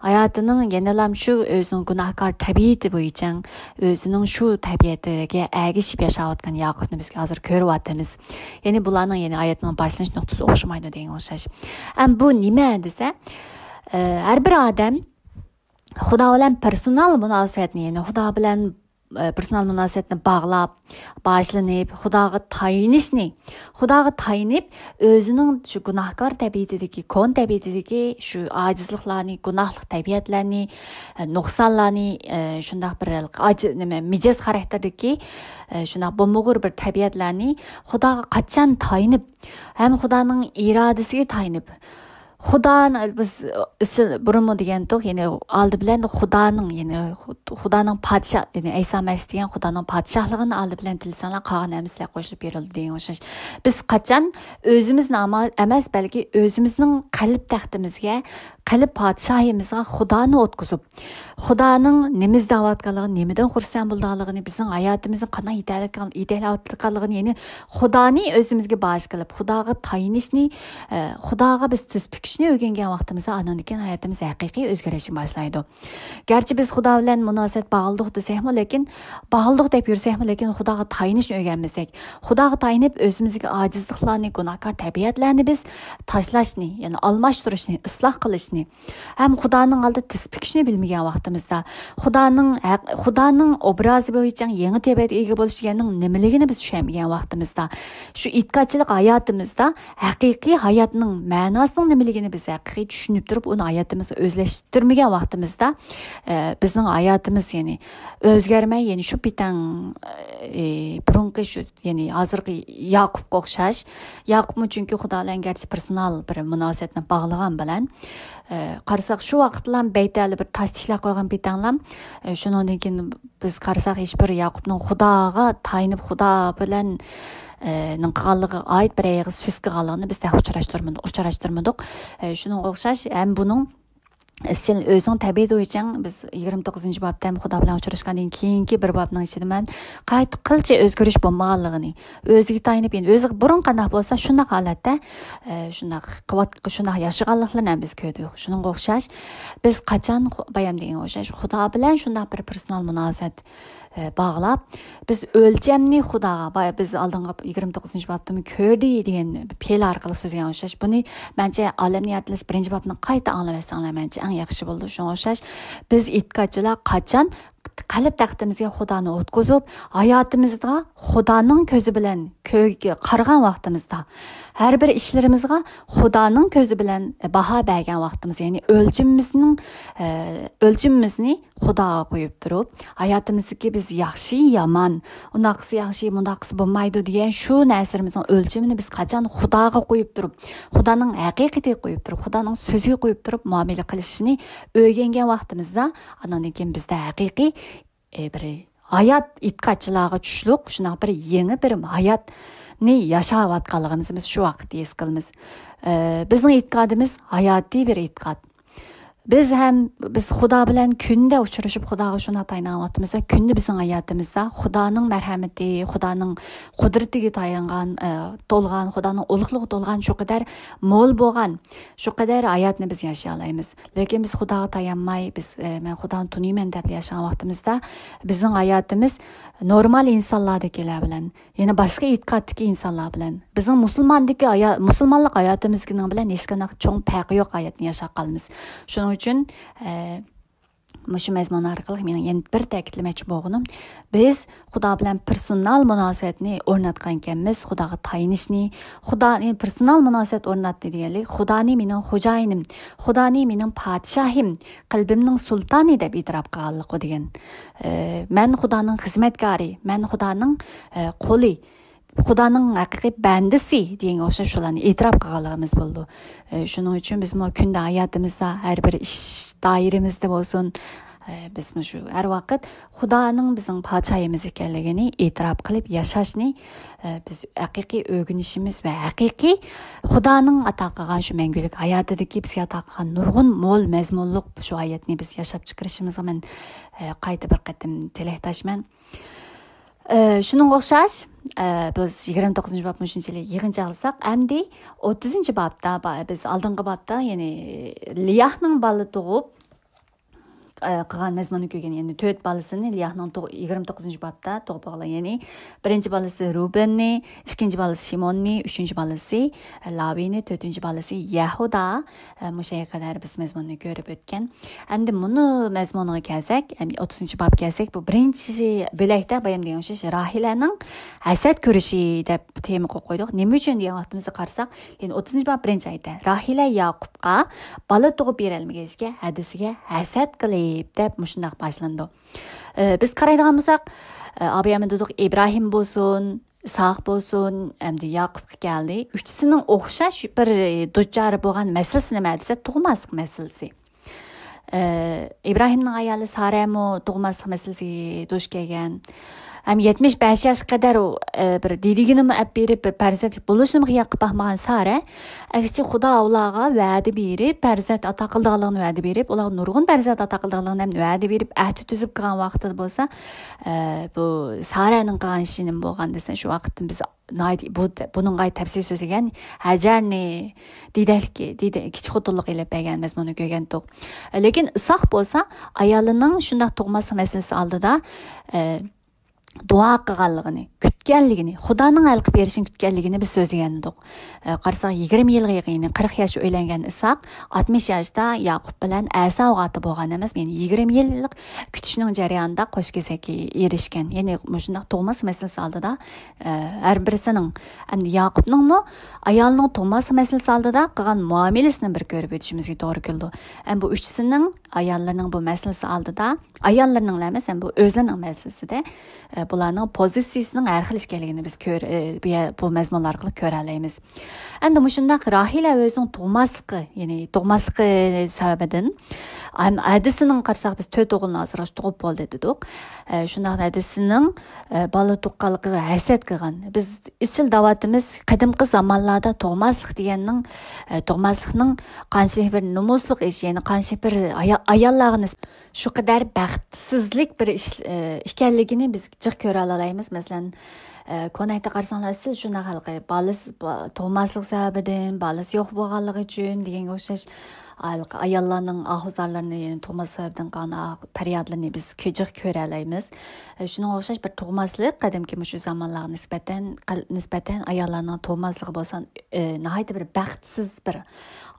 ھاياتىنىڭ يەنىلام شۇ ئۆزىنىڭ گۇناھكار تەبىئىتى بويىچە، ئۆزىنىڭ شۇ تەبىئەتىگە ئەگىشىپ ياشاۋاتقان ياقۇپنى بىز ھازىر كۆرۈۋاتىمىز. يەنى بۇلارنىڭ، يەنى ھاياتىنىڭ باشلىنىش نۇقتىسى ئوخشىمايدۇ دېگەن ئوخشاش. ئەم، بۇ نېمە دېسە، ئە، ھەر بىر ئادەم خۇدا بىلەن پېرسونال مۇناسىۋەتنى، يەنى خۇدا بىلەن، ئە، پېرسونال مۇناسىۋەتنى باغلاپ، باشلىنىپ، خۇداغا تايىنىشنى، خۇداغا تايىنىپ، ئۆزىنىڭ شۇ گۇناھكار تەبىئىتىدىكى، كونا تەبىئىتىدىكى شۇ ئاجىزلىقلارنى، گۇناھلىق تەبىئەتلەرنى، ئە، نۇقسانلارنى، ئە، شۇنداق بىر ئاجى-، نېمە، مىجەز خاراكتېردىكى، ئە، شۇنداق بومبىغۇر بىر تەبىئەتلەرنى خۇداغا قاچان تايىنىپ، ھەم خۇدانىڭ ئىرادىسىگە تايىنىپ، خۇدانى بىز ئىزچىل بۇرۇنمۇ دېگەنتۇق، يەنى ئالدى بىلەن خۇدانىڭ، يەنى خۇدانىڭ پادىشاھ، يەنى ئەيسا مەسىھ دېگەن خۇدانىڭ پادىشاھلىقىنى ئالدى بىلەن تىلىسەڭلار، قالغان ھەممىسى سىلەرگە قوشۇلۇپ بېرىلىدۇ دېگەن ئوخشاش. بىز قاچان ئۆزىمىزنى ئەما-، ئەمەس، بەلكى ئۆزىمىزنىڭ قەلب تەختىمىزگە، قەلب پادىشاھىمىزغا خۇدانى ئوتقۇزۇپ، خۇدانىڭ نېمە ئىزدەۋاتقانلىقىنى، نېمىدىن خۇرسەن بولىدىغانلىقىنى، بىزنىڭ ھاياتىمىزنى قانداق يېتەكلەۋاتقانلىقىنى، يەنى خۇدانى ئۆزىمىزگە باش قىلىپ، خۇداغا تايىنىشنى، ئە، خۇداغا بىز تىز پۈكۈشنى ئۆگەنگەن ۋاقتىمىزدا، ئانىڭدىن كېيىن ھاياتىمىز ھەقىقىي ئۆزگىرىشكە باشلايدۇ. گەرچە بىز خۇدا بىلەن مۇناسىۋەت باغلىدۇق دېسەكمۇ، لېكىن باغلىدۇق دەپ يۈرسەكمۇ، لېكىن خۇداغا تايىنىشنى ئۆگەنمىسەك، خۇداغا تايىنىپ ئۆزىمىزدىكى ئاجىزلىقلارنى، گۇناھكار تەبىئەتلەرنى بىز تاشلاشنى، يەنى ئالماشتۇرۇشنى، ئىسلاھ قىلىشنى، ھەم خۇدانىڭ ئالدىدا تىز پۈكۈشنى بىلمىگەن ۋاقتىمىزدا، خۇدانىڭ ھەق-، خۇدانىڭ ئوبرازى بويىچە يېڭى تەبىئەتكە ئىگە بولۇش دېگەننىڭ نېمىلىكىنى بىز چۈشەنمىگەن ۋاقتىمىزدا، شۇ ئېتىقادچىلىق ھاياتىمىزدا ھەقىقىي ھاياتنىڭ مەناسىنىڭ نېمىلىكىنى بىز ھەقىقىي چۈشىنىپ تۇرۇپ، ئۇنى ھاياتىمىزغا ئۆزلەشتۈرمىگەن ۋاقتىمىزدا، ئە، بىزنىڭ ھاياتىمىز، يەنى ئۆزگەرمەي، يەنى شۇ پېتەڭ، ئە، بۇرۇنقى شۇ يەنى ھازىرقى ياقۇپقا ئوخشاش. ياقۇپمۇ چۈنكى خۇدا بىلەن گەرچە پېرسونال بىر مۇناسىۋەتنى باغلىغان بىلەن، ئە، قارىساق، شۇ ۋاقىتلا بەيتەلى بىر تاش تىكلەپ قويغان پېتەڭلا، ئە، شۇنىڭدىن كېيىن بىز قارىساق، ھېچبىر ياقۇپنىڭ خۇداغا تايىنىپ، خۇدا بىلەن، ئە، نېمە قىلغانلىقىغا ئائىت بىر ئېغىز سۆز قىلغانلىقىنى بىز تېخى ئۇچراشتۇرمىدۇق، ئۇچراشتۇرمىدۇق. ئە، شۇنىڭغا ئوخشاش، ھەم بۇنىڭ ئىزچىل ئۆزىنىڭ تەبىئىتى بويىچە بىز يىگىرمە توققۇزىنچى بابتا ھەم خۇدا بىلەن ئۇچراشقاندىن كېيىنكى بىر بابنىڭ ئىچىدە مەن قايتا قىلچە ئۆزگىرىش بولمىغانلىقىنى، ئۆزىگە تايىنىپ، يەنى ئۆزى بۇرۇن قانداق بولسا شۇنداق ھالەتتە، ئە، شۇنداق قىلىۋات-، شۇنداق ياشىغانلىقلىرىنى ھەم بىز كۆردۇق. شۇنىڭغا ئوخشاش، بىز قاچان خۇ-، بايام دېگەنگە ئوخشاش، خۇدا بىلەن شۇنداق بىر پېرسونال مۇناسىۋەت ئە، باغلاپ، بىز ئۆلچەمنى خۇداغا، بايا بىز ئالدىنقى يىگىرمە توققۇزىنچى بابتىمۇ كۆردى دېگەن پېئىل ئارقىلىق سۆزلىگەن ئوخشاش. بۇنى مەنچە ئالەمنى يارىتىلىش بىرىنچى بابنى قايتا ئاڭلىۋەتسەڭلار مەنچە ئەڭ ياخشى بولىدۇ. شۇڭا ئوخشاش بىز ئېيتقاچىلا قاچان قەلب تەختىمىزگە خۇدانى ئوتقۇزۇپ، ھاياتىمىزغا خۇدانىڭ كۆزى بىلەن كۆ-، قارىغان ۋاقتىمىزدا، ھەر بىر ئىشلىرىمىزغا خۇدانىڭ كۆزى بىلەن باھا بەرگەن ۋاقتىمىز، يەنى ئۆلچىمىمىزنىڭ، ئە، ئۆلچىمىمىزنى خۇداغا قويۇپ تۇرۇپ، ھاياتىمىزدىكى بىز ياخشى، يامان، ئۇنداق قىلسا ياخشى، مۇنداق قىلسا بولمايدۇ دېگەن شۇ نەرسىلىرىمىزنىڭ ئۆلچىمىنى بىز قاچان خۇداغا قويۇپ تۇرۇپ، خۇدانىڭ ھەقىقىتىگە قويۇپ تۇرۇپ، خۇدانىڭ سۆزىگە قويۇپ تۇرۇپ مۇئامىلە قىلىشنى ئۆگەنگەن ۋاقتىمىزدا، ئاندىن كېيىن بىزدە ھەقىقىي، ئە، بىر ھايات ئېتىقادچىلارغا چۈشلۈك، شۇنداق بىر يېڭى بىر ھاياتنى ياشاۋاتقانلىقىمىزنى بىز شۇ ۋاقىتتا ھېس قىلىمىز. ئە، بىزنىڭ ئېتىقادىمىز ھاياتىي بىر ئېتىقاد. بىز ھەم، بىز خۇدا بىلەن كۈندە ئۇچرىشىپ، خۇداغا شۇنى تايىنغان ۋاقتىمىزدا، كۈندە بىزنىڭ ھاياتىمىزدا خۇدانىڭ مەرھەمىتى، خۇدانىڭ قۇدرىتىگە تايانغان، ئە، تولغان، خۇدانىڭ ئۇلۇغلۇقى تولغان، شۇ قەدەر مول بولغان، شۇ قەدەر ھاياتنى بىز ياشىيالايمىز. لېكىن بىز خۇداغا تايانماي، بىز، ئە، مەن خۇدانى تونۇيمەن دەپ ياشىغان ۋاقتىمىزدا، بىزنىڭ ھاياتىمىز نورمال ئىنسانلاردىكىلەر بىلەن، يەنە باشقا ئېتىقادتىكى ئىنسانلار بىلەن، بىزنىڭ مۇسۇلماندىكى ھايا-، مۇسۇلمانلىق ھاياتىمىزنىڭ بىلەن ھېچقانداق چوڭ پەرقى يوق ھاياتنى ياشاپ قالىمىز. شۇنىڭ ئۈچۈن، ئە، مۇشۇ مەزمۇن ئارقىلىق مېنىڭ يەنە بىر تەكىتلىمەكچى بولغىنىم، بىز خۇدا بىلەن پېرسونال مۇناسىۋەتنى ئورناتقان ئىكەنمىز، خۇداغا تايىنىشنى، خۇدانى پېرسونال مۇناسىۋەت ئورناتتى دېگەنلىك، خۇدانى مېنىڭ خوجايىنىم، خۇدانى مېنىڭ پادىشاھىم، قەلبىمنىڭ سۇلتانى دەپ ئېتىراپ قىلغانلىقى دېگەن. ئە، مەن خۇدانىڭ خىزمەتكارى، مەن خۇدانىڭ، ئە، قۇلى، خۇدانىڭ ھەقىقىي بەندىسى دېگەنگە ئوخشاش شۇلارنى ئېتىراپ قىلغانلىقىمىز بولىدۇ. ئە، شۇنىڭ ئۈچۈن بىزمۇ كۈندە ھاياتىمىزدا، ھەر بىر ئىش دائىرىمىزدە بولسۇن، ئە، بىزمۇ شۇ ھەر ۋاقىت خۇدانىڭ بىزنىڭ پادىشاھىمىز ئىكەنلىكىنى ئېتىراپ قىلىپ ياشاشنى، ئە، بىز ھەقىقىي ئۆگىنىشىمىز ۋە ھەقىقىي خۇدانىڭ ئاتا قىلغان شۇ مەڭگۈلۈك ھاياتىدىكى بىزگە ئاتا قىلغان نۇرغۇن مول مەزمۇنلۇق شۇ ھاياتنى بىز ياشاپ چىقىرىشىمىزغا مەن، ئە، قايتا بىر قېتىم تىلەكداشمەن. ئە، شۇنىڭغا ئوخشاش، ئە، بىز يىگىرمە توققۇزىنچى باب مۇشۇنچىلىك يىغىنچە قىلساق، ئەمدى ئوتتۇزىنچى بابتا با-، بىز ئالدىنقى بابتا، يەنى لىياھنىڭ بالا تۇغۇپ، ئە، قىلغان مەزمۇننى كۆرگەن، يەنى تۆت بالىسىنى لىياھنىڭ تۇغ-، يىگىرمە توققۇزىنچى بابتا تۇغۇپ بولغان، يەنى بىرىنچى بالىسى رۇبېننى، ئىككىنچى بالىسى شىموننى، ئۈچىنچى بالىسى لاۋىنى، تۆتىنچى بالىسى يەھۇدا، ئە، مۇشۇ يەرگە قەدەر بىز مەزمۇننى كۆرۈپ ئۆتكەن. ئەمدى مۇنۇ مەزمۇنغا كەلسەك، ئەمدى ئوتتۇزىنچى بابقا كەلسەك، بۇ بىرىنچى بۆلەكتە بايام دېگەن ئوخشاش راھىلەنىڭ ھەسەت كۈرىشى دەپ تېما قويۇپ قويدۇق. نېمە ئۈچۈن دېگەن ۋاقتىمىزدا قارىساق، يەنى ئوتتۇزىنچى باب بىرىنچى ئايەتتە، راھىلە ياقۇپقا بالا تۇغۇپ بېرەلمىگەچكە، ھەدىسىگە ھەسەت قىلىپ دەپ مۇشۇنداق باشلىنىدۇ. ئە، بىز قارايدىغان بولساق، ئە، ئابىيامىن دېدۇق، ئىبراھىم بولسۇن، ئىسھاق بولسۇن، ئەمدى ياقۇپقا كەلدى. ئۈچىسىنىڭ ئوخشاش بىر، ئە، دۇچار بولغان مەسىلىسى نېمە دېسە، تۇغماسلىق مەسىلىسى. ئە، ئىبراھىمنىڭ ئايالى سارەمۇ تۇغماسلىق مەسىلىسىگە دۇچ كەلگەن. ھەم يەتمىش بەش ياشقا قەدەر ئۇ، ئە، بىر دېدىگىنىمۇ ئەپ بېرىپ، بىر پەرزەنتلىك بولۇشىنىمۇ خىيال قىلىپ باقمىغان سارە، ئەكسىچە خۇدا ئۇلارغا ۋەدە بېرىپ، پەرزەنت ئاتا قىلىدىغانلىقىنى ۋەدە بېرىپ، ئۇلارغا نۇرغۇن پەرزەنت ئاتا قىلىدىغانلىقىنى ھەم ۋەدە بېرىپ، ئەھدى تۈزۈپ قىلغان ۋاقتىدا بولسا، ئە، بۇ سارەنىڭ قىلغان ئىشى نېمە بولغان دېسە، شۇ ۋاقىتتىن بىز ناھايىتى بۇ، بۇنىڭغا تەپسىلىي سۆزلىگەن ھەجەرنى دېدەكلىك، دېدە-، كىچىك خوتۇنلۇق ئېلىپ بەرگەن مەزمۇننى كۆرگەنتۇق. لېكىن ئىساق بولسا ئايالىنىڭ شۇنداق تۇغماسلىق مەسىلىسى ئالدىدا، ئە، دۇئا قىلغانلىقىنى، كۈتكەنلىكىنى، خۇدانىڭ ھەل قىلىپ بېرىشىنى كۈتكەنلىكىنى بىز سۆزلىگەنىدۇق. ئە، قارىساق، يىگىرمە يىلغا يېقىن، يەنى قىرىق ياش ئۆيلەنگەن ئىساق ئاتمىش ياشتا ياقۇپ بىلەن ئەساۋغا ئاتا بولغان ئەمەس، يەنى يىگىرمە يىللىق كۈتۈشنىڭ جەريانىدا قوش كېسەككە ئېرىشكەن. يەنى مۇشۇنداق تۇغماسلىق مەسىلىسى ئالدىدا، ئە، ھەر بىرسىنىڭ، ئەمدى ياقۇپنىڭمۇ ئايالىنىڭ تۇغماسلىق مەسىلىسى ئالدىدا قىلغان مۇئامىلىسىنى بىر كۆرۈپ ئۆتۈشىمىزگە توغرا كېلىدۇ. ئەمدى بۇ ئۈچىسىنىڭ ئاياللىرىنىڭ بۇ مەسىلىسى ئالدىدا، ئاياللىرىنىڭلا ئەمەس، ئەمدى بۇ ئۆزلىرىنىڭ مەسىلىسىدە، ئە، بۇلارنىڭ پوزىتسىيىسىنىڭ ھەر خىل ئىكەنلىكىنى بىز كۆر-، ئە، بۇ يە-، بۇ مەزمۇنلار ئارقىلىق كۆرەلەيمىز. ئەمدى مۇشۇنداق راھىلە ئۆزىنىڭ تۇغماسلىقى، يەنى تۇغماسلىقى سەۋەبىدىن، ھەم ھەدىسىنىڭ قارىساق، بىز تۆت ئوغۇلنى ئازراق تۇغۇپ بولدى دېدۇق. ئە، شۇنداق ھەدىسىنىڭ، ئە، بالا تۇغقانلىقىغا ھەسەت قىلغان. بىز ئىزچىل دەۋاتىمىز، قەدىمكى زامانلاردا تۇغماسلىق دېگەننىڭ، ئە، تۇغماسلىقنىڭ قانچىلىك بىر نومۇسلۇق ئىش، يەنى قانچىلىك بىر ئايا-، ئاياللارغا نىسبەتەن شۇ قەدەر بەختسىزلىك بىر ئىش، ئە، ئىكەنلىكىنى بىز جىق كۆرەلەيمىز. مەسىلەن، ئە، كونەكتە قارىساڭلار، سىز شۇنداق ھېلىقى بالىسى با-، تۇغماسلىق سەۋەبىدىن، بالىسى يوق بولغانلىقى ئۈچۈن دېگەنگە ئوخشاش، ھېلىقى ئاياللارنىڭ ئاھۇزارلىرىنى، يەنى تۇغماسلىق سەۋەبىدىن قىلغان پەريادلىرىنى بىز كۆ-، جىق كۆرەلەيمىز. ئە، شۇنىڭغا ئوخشاش بىر تۇغماسلىق قەدىمكى مۇشۇ زامانلارغا نىسبەتەن، قەل-، نىسبەتەن ئاياللارنىڭ تۇغماسلىقى بولسا، ئە، ناھايىتى بىر بەختسىز بىر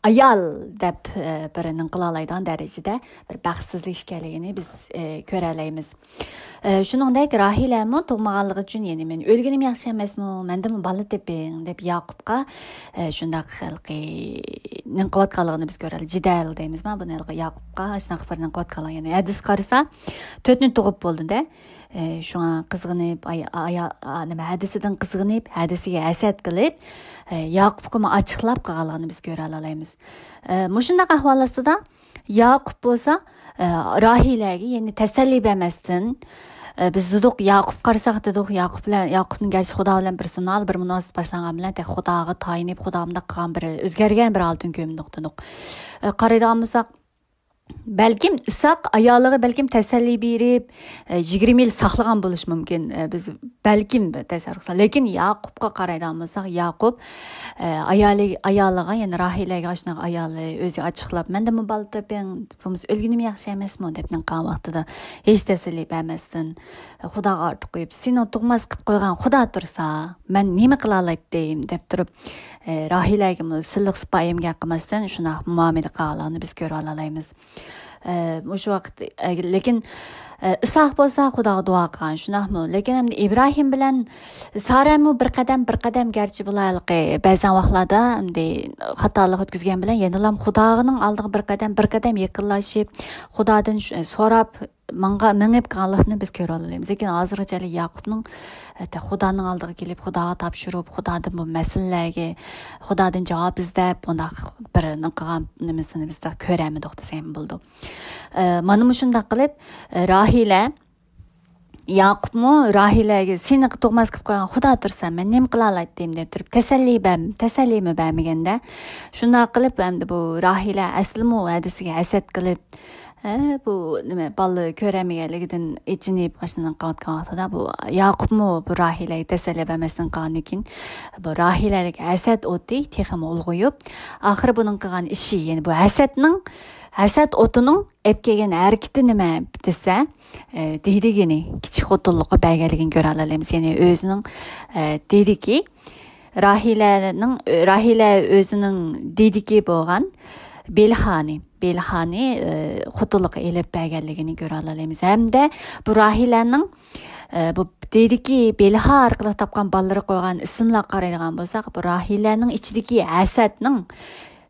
ئايال دەپ، ئە، بىر نېمە قىلالايدىغان دەرىجىدە بىر بەختسىزلىك ئىكەنلىكىنى بىز، ئە، كۆرەلەيمىز. ئە، شۇنىڭدەك راھىلەمۇ تۇغمىغانلىقى ئۈچۈن، يەنى، مەن ئۆلگىنىم ياخشى ئەمەسمۇ، مەندىنمۇ بالا تېپىڭ دەپ ياقۇپقا، ئە، شۇنداق ھېلىقى نېمە قىلىۋاتقانلىقىنى بىز كۆرەلەيمىز. جېدەل دەيمىزما بۇنى، ھېلىقى ياقۇپقا شۇنداق بىر نېمە قىلىۋاتقانلىقى، يەنى ھەدىسكە قارىسا، تۆتنى تۇغۇپ بولدى-دە. ئە، شۇڭا قىزغىنىپ، ئاي-، ئايا-، ئا، نېمە، ھەدىسىدىن قىزغىنىپ، ھەدىسىگە ھەسەت قىلىپ، ئە، ياقۇپقىمۇ ئاچچىقلاپ قالغانلىقىنى بىز كۆرەلەيمىز. ئە، مۇشۇنداق ئەھۋال ئاستىدا ياقۇپ بولسا، ئە، راھىلەگە يەنى تەسەللى بەرمەستىن، ئە، بىز دېدۇق، ياقۇپ قارىساق دېدۇق، ياقۇپ بىلەن، ياقۇپنىڭ گەرچە خۇدا بىلەن بىر سىنال، بىر مۇناسىۋەت باشلانغان بىلەن، تېخى خۇداغا تايىنىپ، خۇدا مۇنداق قىلغان بىر ئۆزگەرگەن بىر ھالىتىنى كۆرمىدۇق دېدۇق. ئە، قارايدىغان بولساق، بەلكىم ئىسھاق ئايالىغا بەلكىم تەسەللى بېرىپ، ئە، يىگىرمە يىل ساقلىغان بولۇشى مۇمكىن. ئە، بىز بەلكىم بىر تەسەۋۋۇر قىلساق. لېكىن ياقۇپقا قارايدىغان بولساق، ياقۇپ، ئە، ئايالى، ئايالىغا، يەنى راھىلەگە ئاشۇنداق ئايالى ئۆزى ئاچچىقلاپ، مەندىنمۇ بالا تېپىڭ، بولمىسا ئۆلگىنىم ياخشى ئەمەسمۇ دەپ نېمە قىلغان ۋاقتىدا ھېچ تەسەللى بەرمەستىن، خۇداغا ئارتىپ قويۇپ، سېنى تۇغماس قىلىپ قويغان خۇدا تۇرسا، مەن نېمە قىلالايتتىم دەپ تۇرۇپ، ئە، راھىلەگىمۇ سىلىق سىپايىم گەپ قىلماستىن شۇنداق مۇئامىلە قىلغانلىقىنى بىز كۆرۈۋالالايمىز. ئە، مۇشۇ ۋاقىت، ئە، لېكىن، ئە، ئىسھاق بولسا خۇداغا دۇئا قىلغان، شۇنداقمۇ؟ لېكىن ئەمدى ئىبراھىم بىلەن سارەمۇ بىر قەدەم، بىر قەدەم، گەرچە بۇلار ھېلىقى بەزەن ۋاقىتلاردا ئەمدى خاتالىق ئۆتكۈزگەن بىلەن يەنىلا خۇدانىڭ ئالدىغا بىر قەدەم، بىر قەدەم يېقىنلىشىپ، خۇدادىن ش-، سوراپ، ماڭغا-، مېڭىپ قالغانلىقىنى بىز كۆرۈۋالىمىز. لېكىن ھازىرغىچە ھېلى ياقۇپنىڭ، ئە، خۇدانىڭ ئالدىغا كېلىپ، خۇداغا تاپشۇرۇپ، خۇدادىن بۇ مەسىلىلەرگە، خۇدادىن جاۋاب ئىزدەپ، بۇنداق بىر قىلغان نېمىسىنى بىز كۆرەلمىدۇق دېسەم بولىدۇ. ئە، مانا مۇشۇنداق قىلىپ، ئە، راھىلە، ياقۇپمۇ راھىلەگە سېنى تۇغماس قىلىپ قويغان خۇدا تۇرسا، مەن نېمە قىلالايتتىم دەپ تۇرۇپ، تەسەللى بەر-، تەسەللىمۇ بەرمىگەندە، شۇنداق قىلىپ، ئەمدى بۇ راھىلە ئەسلىمۇ ھەدىسىگە ھەسەت قىلىپ، ھە، بۇ نېمە، بالىلىرى كۆرەلمىگەنلىكىدىن ئېچىنىپ، ئاشۇنداق قىلىۋاتقان ۋاقتىدا بۇ ياقۇپمۇ بۇ راھىلەگە تەسەللى بەرمەستىن قالغاندىن كېيىن، بۇ راھىلەدىكى ھەسەت ئوتى تېخىمۇ ئۇلغىيىپ، ئاخىرى بۇنىڭ قىلغان ئىشى، يەنى بۇ ھەسەتنىڭ، ھەسەت ئوتىنىڭ ئەپ كەلگەن ھەرىكىتى نېمە دېسە، ئە، دېدىگىنى، كىچىك خوتۇنلۇققا بەرگەنلىكىنى كۆرەلەيمىز. يەنى ئۆزىنىڭ، ئە، دېدىكى، راھىلەنىڭ، راھىلە ئۆزىنىڭ دېدىكى بولغان بىلھانى، بىلھانى، ئە، خوتۇنلۇققا ئېلىپ بەرگەنلىكىنى كۆرەلەيمىز. ھەمدە بۇ راھىلەنىڭ، ئە، بۇ دېدىكى بىلھا ئارقىلىق تاپقان بالىلىرىغا قويغان ئىسىملارغا قارايدىغان بولساق، بۇ راھىلەنىڭ ئىچىدىكى ھەسەتنىڭ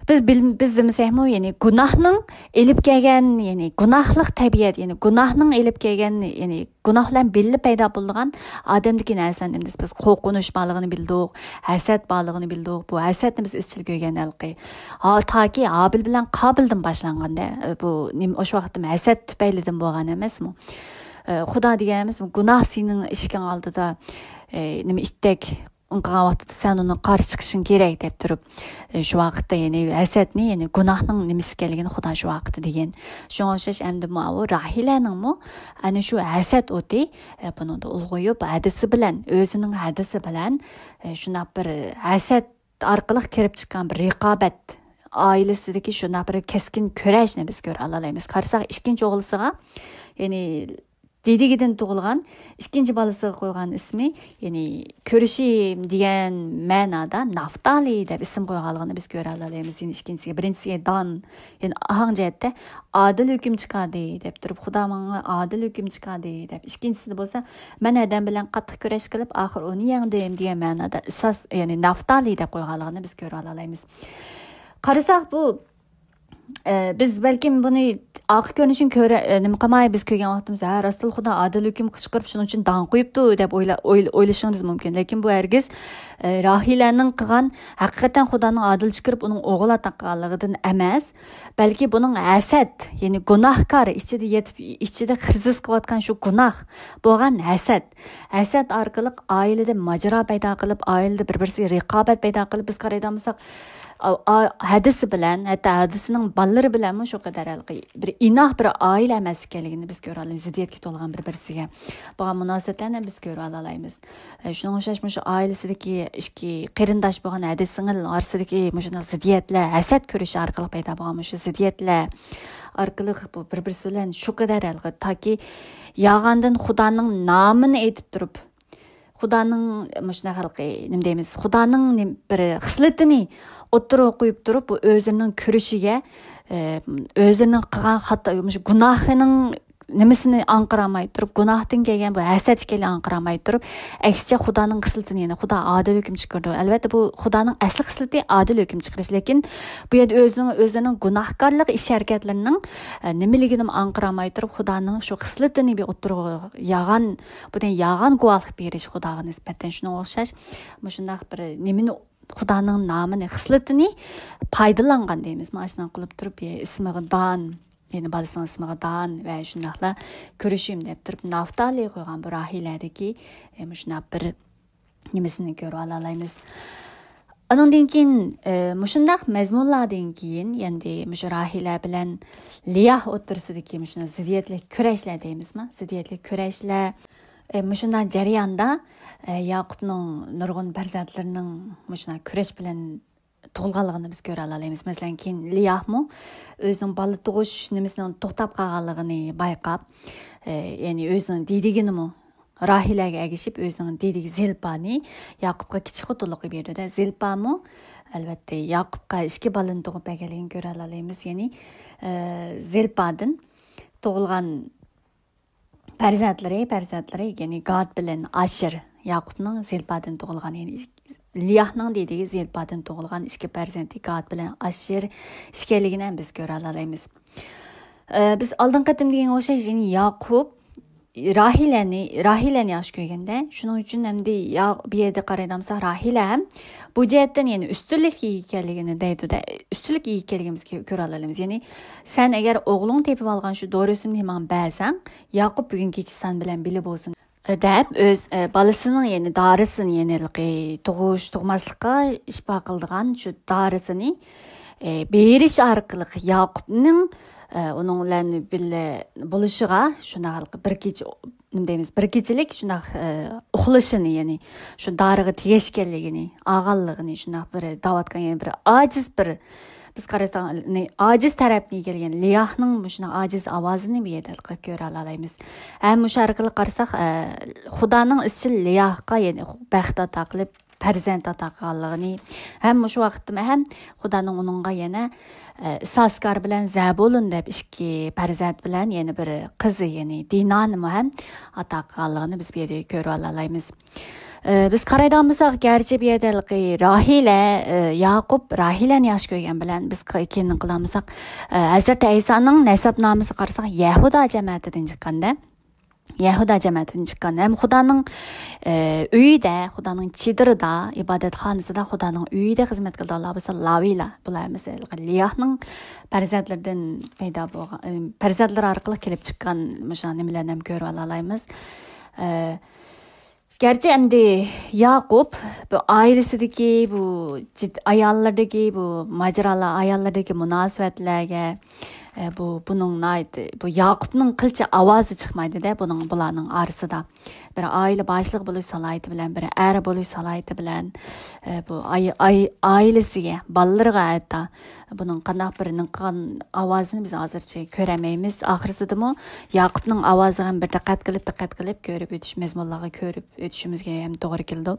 بىز بىل-، بىز دېمىسەكمۇ، يەنى گۇناھنىڭ ئېلىپ كەلگەن، يەنى گۇناھلىق تەبىئەت، يەنى گۇناھنىڭ ئېلىپ كەلگەن، يەنى گۇناھ بىلەن بىللە پەيدا بولىدىغان ئادەمدىكى نەرسىلەرنى ئەمدى بىز قورقۇنچ بارلىقىنى بىلدۇق، ھەسەت بارلىقىنى بىلدۇق. بۇ ھەسەتنى بىز ئىزچىل كۆرگەن ھېلىقى. ھا-، تاكى ھابىل بىلەن قابىلدىن باشلانغاندا، بۇ نېمە، ئوشۇ ۋاقىتتا ھەسەت تۈپەيلىدىن بولغان ئەمەسمۇ؟ ئە، خۇدا دېگەن ئەمەسمۇ؟ گۇناھ سېنىڭ ئىشىكىڭ ئالدىدا، ئە، نېمە، ئىتتەك قىلغان ۋاقتىدا سەن ئۇنىڭ قارشى چىقىشىڭ كېرەك دەپ تۇرۇپ، ئە، شۇ ۋاقىتتا، يەنى ھەسەتنى، يەنى گۇناھنىڭ نېمىسى ئىكەنلىكىنى خۇدا شۇ ۋاقىتتا دېگەن. شۇڭا ئوخشاش ئەمدى ماۋۇ راھىلەنىڭمۇ ئەنە شۇ ھەسەت ئوتى، ئە، بۇنىڭدا ئۇلغىيىپ، ھەدىسى بىلەن، ئۆزىنىڭ ھەدىسى بىلەن، ئە، شۇنداق بىر ھەسەت ئارقىلىق كېلىپ چىققان بىر رىقابەت، ئائىلىسىدىكى شۇنداق بىر كەسكىن كۈرەشنى بىز كۆرەلەيمىز. قارىساق، ئىككىنچى ئوغلىسىغا، يەنى دېدىگىدىن تۇغۇلغان ئىككىنچى بالىسىغا قويغان ئىسمى، يەنى كۆرۈشۈم دېگەن مەنادا نافتالى دەپ ئىسىم قويغانلىقىنى بىز كۆرەلەيمىز. يەنى ئىككىنچىسىگە، بىرىنچىسىگە دان، يەنى ئاھاڭ جەھەتتە ئادىل ھۆكۈم چىقاردى دەپ تۇرۇپ، خۇدا ماڭا ئادىل ھۆكۈم چىقاردى دەپ، ئىككىنچىسىدە بولسا مەن ئادەم بىلەن قاتتىق كۈرەش قىلىپ، ئاخىر ئۇنى يەڭدىم دېگەن مەنادا ئىساس، يەنى نافتالى دەپ قويغانلىقىنى بىز كۆرەلەيمىز. قارىساق، بۇ ئە، بىز بەلكىم بۇنى ئارقا كۆرۈنۈشىنى كۆرە-، ئە، نېمە قىلماي، بىز كۆرگەن ۋاقتىمىزدا، «ھە، راستلا خۇدا ئادىل ھۆكۈم چىقىرىپ، شۇنىڭ ئۈچۈن داڭ قويۇپتۇ» دەپ ئويلا-، ئويلا-، ئويلىشىڭىز مۇمكىن. لېكىن بۇ ھەرگىز، ئە، راھىلەنىڭ قىلغان، ھەقىقەتەن خۇدانىڭ ئادىل چىقىرىپ، ئۇنىڭ ئوغۇل ئاتا قىلغانلىقىدىن ئەمەس، بەلكى بۇنىڭ ھەسەت، يەنى گۇناھكار، ئىچىدە يېتىپ، ئىچىدە خىرىس قىلىۋاتقان شۇ گۇناھ بولغان ھەسەت. ھەسەت ئارقىلىق ئائىلىدە ماجىرا پەيدا قىلىپ، ئائىلىدە بىر-بىرسىگە رىقابەت پەيدا قىلىپ، بىز قارايدىغان بولساق، ئا-، ئا-، ھەدىسى بىلەن، ھەتتا ھەدىسىنىڭ بالىلىرى بىلەنمۇ شۇ قەدەر ھېلىقى بىر ئىناق بىر ئائىلە ئەمەس ئىكەنلىكىنى بىز كۆرۈۋالايمىز. زىددىيەتكە تولغان بىر-، بىرسىگە بولغان مۇناسىۋەتلەرنى بىز كۆرۈۋالالايمىز. ئە، شۇنىڭغا ئوخشاش مۇشۇ ئائىلىسىدىكى ئىككى قېرىنداش بولغان ھەدە سىڭىل ئارىسىدىكى مۇشۇنداق زىددىيەتلەر، ھەسەت كۆرۈشى ئارقىلىق پەيدا بولغان مۇشۇ زىددىيەتلەر ئارقىلىق بۇ بىر-، بىرسى بىلەن شۇ قەدەر ھېلىقى تاكى يالغاندىن خۇدانىڭ نامىنى ئېيتىپ تۇرۇپ، خۇدانىڭ مۇشۇنداق ھېلىقى نېمە دەيمىز، خۇدانىڭ نېمە بىر خىسلىتىنى ئوتتۇرىغا قويۇپ تۇرۇپ، بۇ ئۆزىنىڭ كۆرۈشىگە، ئە، ئۆزىنىڭ قىلغان خاتا، مۇشۇ گۇناھىنىڭ نېمىسىنى ئاڭقىرالماي تۇرۇپ، گۇناھتىن كەلگەن بۇ ھەسەت ئىكەنلىكىنى ئاڭقىرالماي تۇرۇپ، ئەكسىچە خۇدانىڭ خىسلىتىنى، يەنى خۇدا ئادىل ھۆكۈم چىقىرىدۇ. ئەلۋەتتە، بۇ خۇدانىڭ ئەسلى خىسلىتى ئادىل ھۆكۈم چىقىرىش، لېكىن بۇ يەردە ئۆزىنىڭ، ئۆزىنىڭ گۇناھكارلىق ئىش ھەرىكەتلىرىنىڭ، ئە، نېمىلىكىنىمۇ ئاڭقىرالماي تۇرۇپ، خۇدانىڭ شۇ خىسلىتىنى بىر ئوتتۇرىغا يالغان، بۇنى يالغان گۇۋاھلىق بېرىش خۇداغا نىسبەتەن. شۇنىڭغا ئوخشاش مۇشۇنداق بىر نېمىنى، خۇدانىڭ نامىنى، خىسلىتىنى پايدىلانغان دەيمىزمۇ، ئاشۇنداق قىلىپ تۇرۇپ، ئە، ئىسمىغا دان، يەنى بالىسىنىڭ ئىسمىغا دان ۋە شۇنداقلا كۆرۈشۈم دەپ تۇرۇپ، نافتالىغا قويغان بۇ راھىلەدىكى، ئە، مۇشۇنداق بىر نېمىسىنى كۆرۈۋالالايمىز. ئانىڭدىن كېيىن، ئە، مۇشۇنداق مەزمۇنلاردىن كېيىن، يەنى مۇشۇ راھىلە بىلەن لىياھ ئوتتۇرىسىدىكى مۇشۇنداق زىددىيەتلىك كۈرەشلەر دەيمىزما؟ زىددىيەتلىك كۈرەشلەر، ئە، مۇشۇنداق جەرياندا، ئە، ياقۇپنىڭ نۇرغۇن پەرزەنتلىرىنىڭ مۇشۇنداق كۈرەش بىلەن تۇغۇلغانلىقىنى بىز كۆرەلالايمىز. مەسىلەن، كېيىن لىياھمۇ ئۆزىنىڭ بالا تۇغۇش نېمىسىنىڭ توختاپ قالغانلىقىنى بايقاپ، ئە، يەنى ئۆزىنىڭ دېدىگىنىمۇ راھىلەگە ئەگىشىپ، ئۆزىنىڭ دېدىگە زىلپانى ياقۇپقا كىچىك خوتۇنلۇققا بېرىدۇ-دە، زىلپامۇ، ئەلۋەتتە، ياقۇپقا ئىككى بالىنى تۇغۇپ بەرگەنلىكىنى كۆرەلالايمىز. يەنى، ئە، زىلپادىن تۇغۇلغان پەرزەنتلىرى، پەرزەنتلىرى، يەنى گاد بىلەن ئاشىر، ياقۇپنىڭ زىلپادىن تۇغۇلغان، يەنى لىياھنىڭ دېدىگى زىلپادىن تۇغۇلغان ئىككى پەرزەنتى گاد بىلەن ئاشىر ئىكەنلىكىنى ھەم بىز كۆرەلالايمىز. ئە، بىز ئالدىنقى قېتىم دېگەنگە ئوخشاش، يەنى ياقۇپ راھىلەنى، راھىلەنى ياخشى كۆرگەندە، شۇنىڭ ئۈچۈن ئەمدى يا-، بۇ يەردە قارايدىغان بولساق، راھىلە ھەم بۇ جەھەتتىن، يەنى ئۈستۈنلۈككە ئىگە ئىكەنلىكىنى دەيدۇ-دە، ئۈستۈنلۈككە ئىگە ئىكەنلىكىنى بىز كۆ-، كۆرەلايمىز. يەنى، سەن ئەگەر ئوغلۇڭ تېپىۋالغان شۇ دورىسىنى ماڭا بەرسەڭ، ياقۇپ بۈگۈن كېچە سەن بىلەن بىللە بولسۇن، دەپ، ئۆز، ئە، بالىسىنىڭ، يەنى دارىسىنى، يەنى ھېلىقى تۇغۇش، تۇغماسلىققا شىپا قىلىدىغان شۇ دارىسىنى، ئە، بېرىش ئارقىلىق ياقۇپنىڭ، ئە، ئۇنىڭ بىلەن بىللە بولۇشىغا، شۇنداق ھېلىقى بىر كېچە، نېمە دەيمىز، بىر كېچىلىك شۇنداق، ئە، ئۇخلىشىنى، يەنى شۇ دارىغا تېگەشكەنلىكىنى، ئالغانلىقىنى شۇنداق بىر دەۋاتقان، يەنى بىر ئاجىز بىر، بىز قارىساق، نى-، ئاجىز تەرەپنى ئىگىلىگەن لىياھنىڭ مۇشۇنداق ئاجىز ئاۋازىنى بۇ يەردە كۆرەلالايمىز. ھەم مۇشۇ ئارقىلىق قارىساق، ئە، خۇدانىڭ ئىزچىل لىياھقا، يەنى بەخت ئاتا قىلىپ، پەرزەنت ئاتا قىلغانلىقىنى، ھەم مۇشۇ ۋاقىتتا ھەم خۇدانىڭ ئۇنىڭغا يەنە، ئە، ئىسساكار بىلەن زەبۇلۇن دەپ ئىككى پەرزەنت بىلەن يەنە بىر قىزى، يەنى دىنانىمۇ ھەم ئاتا قىلغانلىقىنى بىز بۇ يەردە كۆرۈۋالالايمىز. ئە، بىز قارايدىغان بولساق، گەرچە بۇ يەردە ھېلىقى راھىلە، ئە، ياقۇپ راھىلەنى ياخشى كۆرگەن بىلەن، بىز ق-، كېيىن قىلغان بولساق، ئە، ھەزرىتى ئەيسانىڭ نەسەبنامىسىغا قارىساق، يەھۇدا جەمەتىدىن چىققاندا، يەھۇدا جەمەتىدىن چىققان ھەم خۇدانىڭ، ئە، ئۆيىدە، خۇدانىڭ چېدىرىدا، ئىبادەتخانىسىدا، خۇدانىڭ ئۆيىدە خىزمەت قىلىدىغانلار بولسا لاۋىيلار. بۇلار ھەممىسى لىياھنىڭ پەرزەنتلىرىدىن پەيدا بولغان، ئە، پەرزەنتلىرى ئارقىلىق كېلىپ چىققان مۇشۇ نېمىلەرنى ھەم كۆرۈۋالالايمىز. ئە، گەرچە ئەمدى ياقۇپ بۇ ئائىلىسىدىكى بۇ جىد-، ئاياللىرىدىكى بۇ ماجىرالار، ئاياللىرىدىكى مۇناسىۋەتلەرگە، ئە، بۇ، بۇنىڭ ناھايىتى، بۇ ياقۇپنىڭ قىلچە ئاۋازى چىقمايدۇ-دە، بۇنىڭ، بۇلارنىڭ ئارىسىدا. بىر ئائىلە باشلىقى بولۇش سالاھىيىتى بىلەن، بىر ئەر بولۇش سالاھىيىتى بىلەن، ئە، بۇ ئاي-، ئاي-، ئائىلىسىگە، بالىلىرىغا ھەتتا بۇنىڭ قانداق بىر نىڭقىغان ئاۋازىنى بىز ھازىرچە كۆرەلمەيمىز. ئاخىرسىدىمۇ ياقۇپنىڭ ئاۋازىغا بىر دىققەت قىلىپ، دىققەت قىلىپ كۆرۈپ ئۆتۈش، مەزمۇنلارغا كۆرۈپ ئۆتۈشىمىزگە ھەم توغرا كېلىدۇ.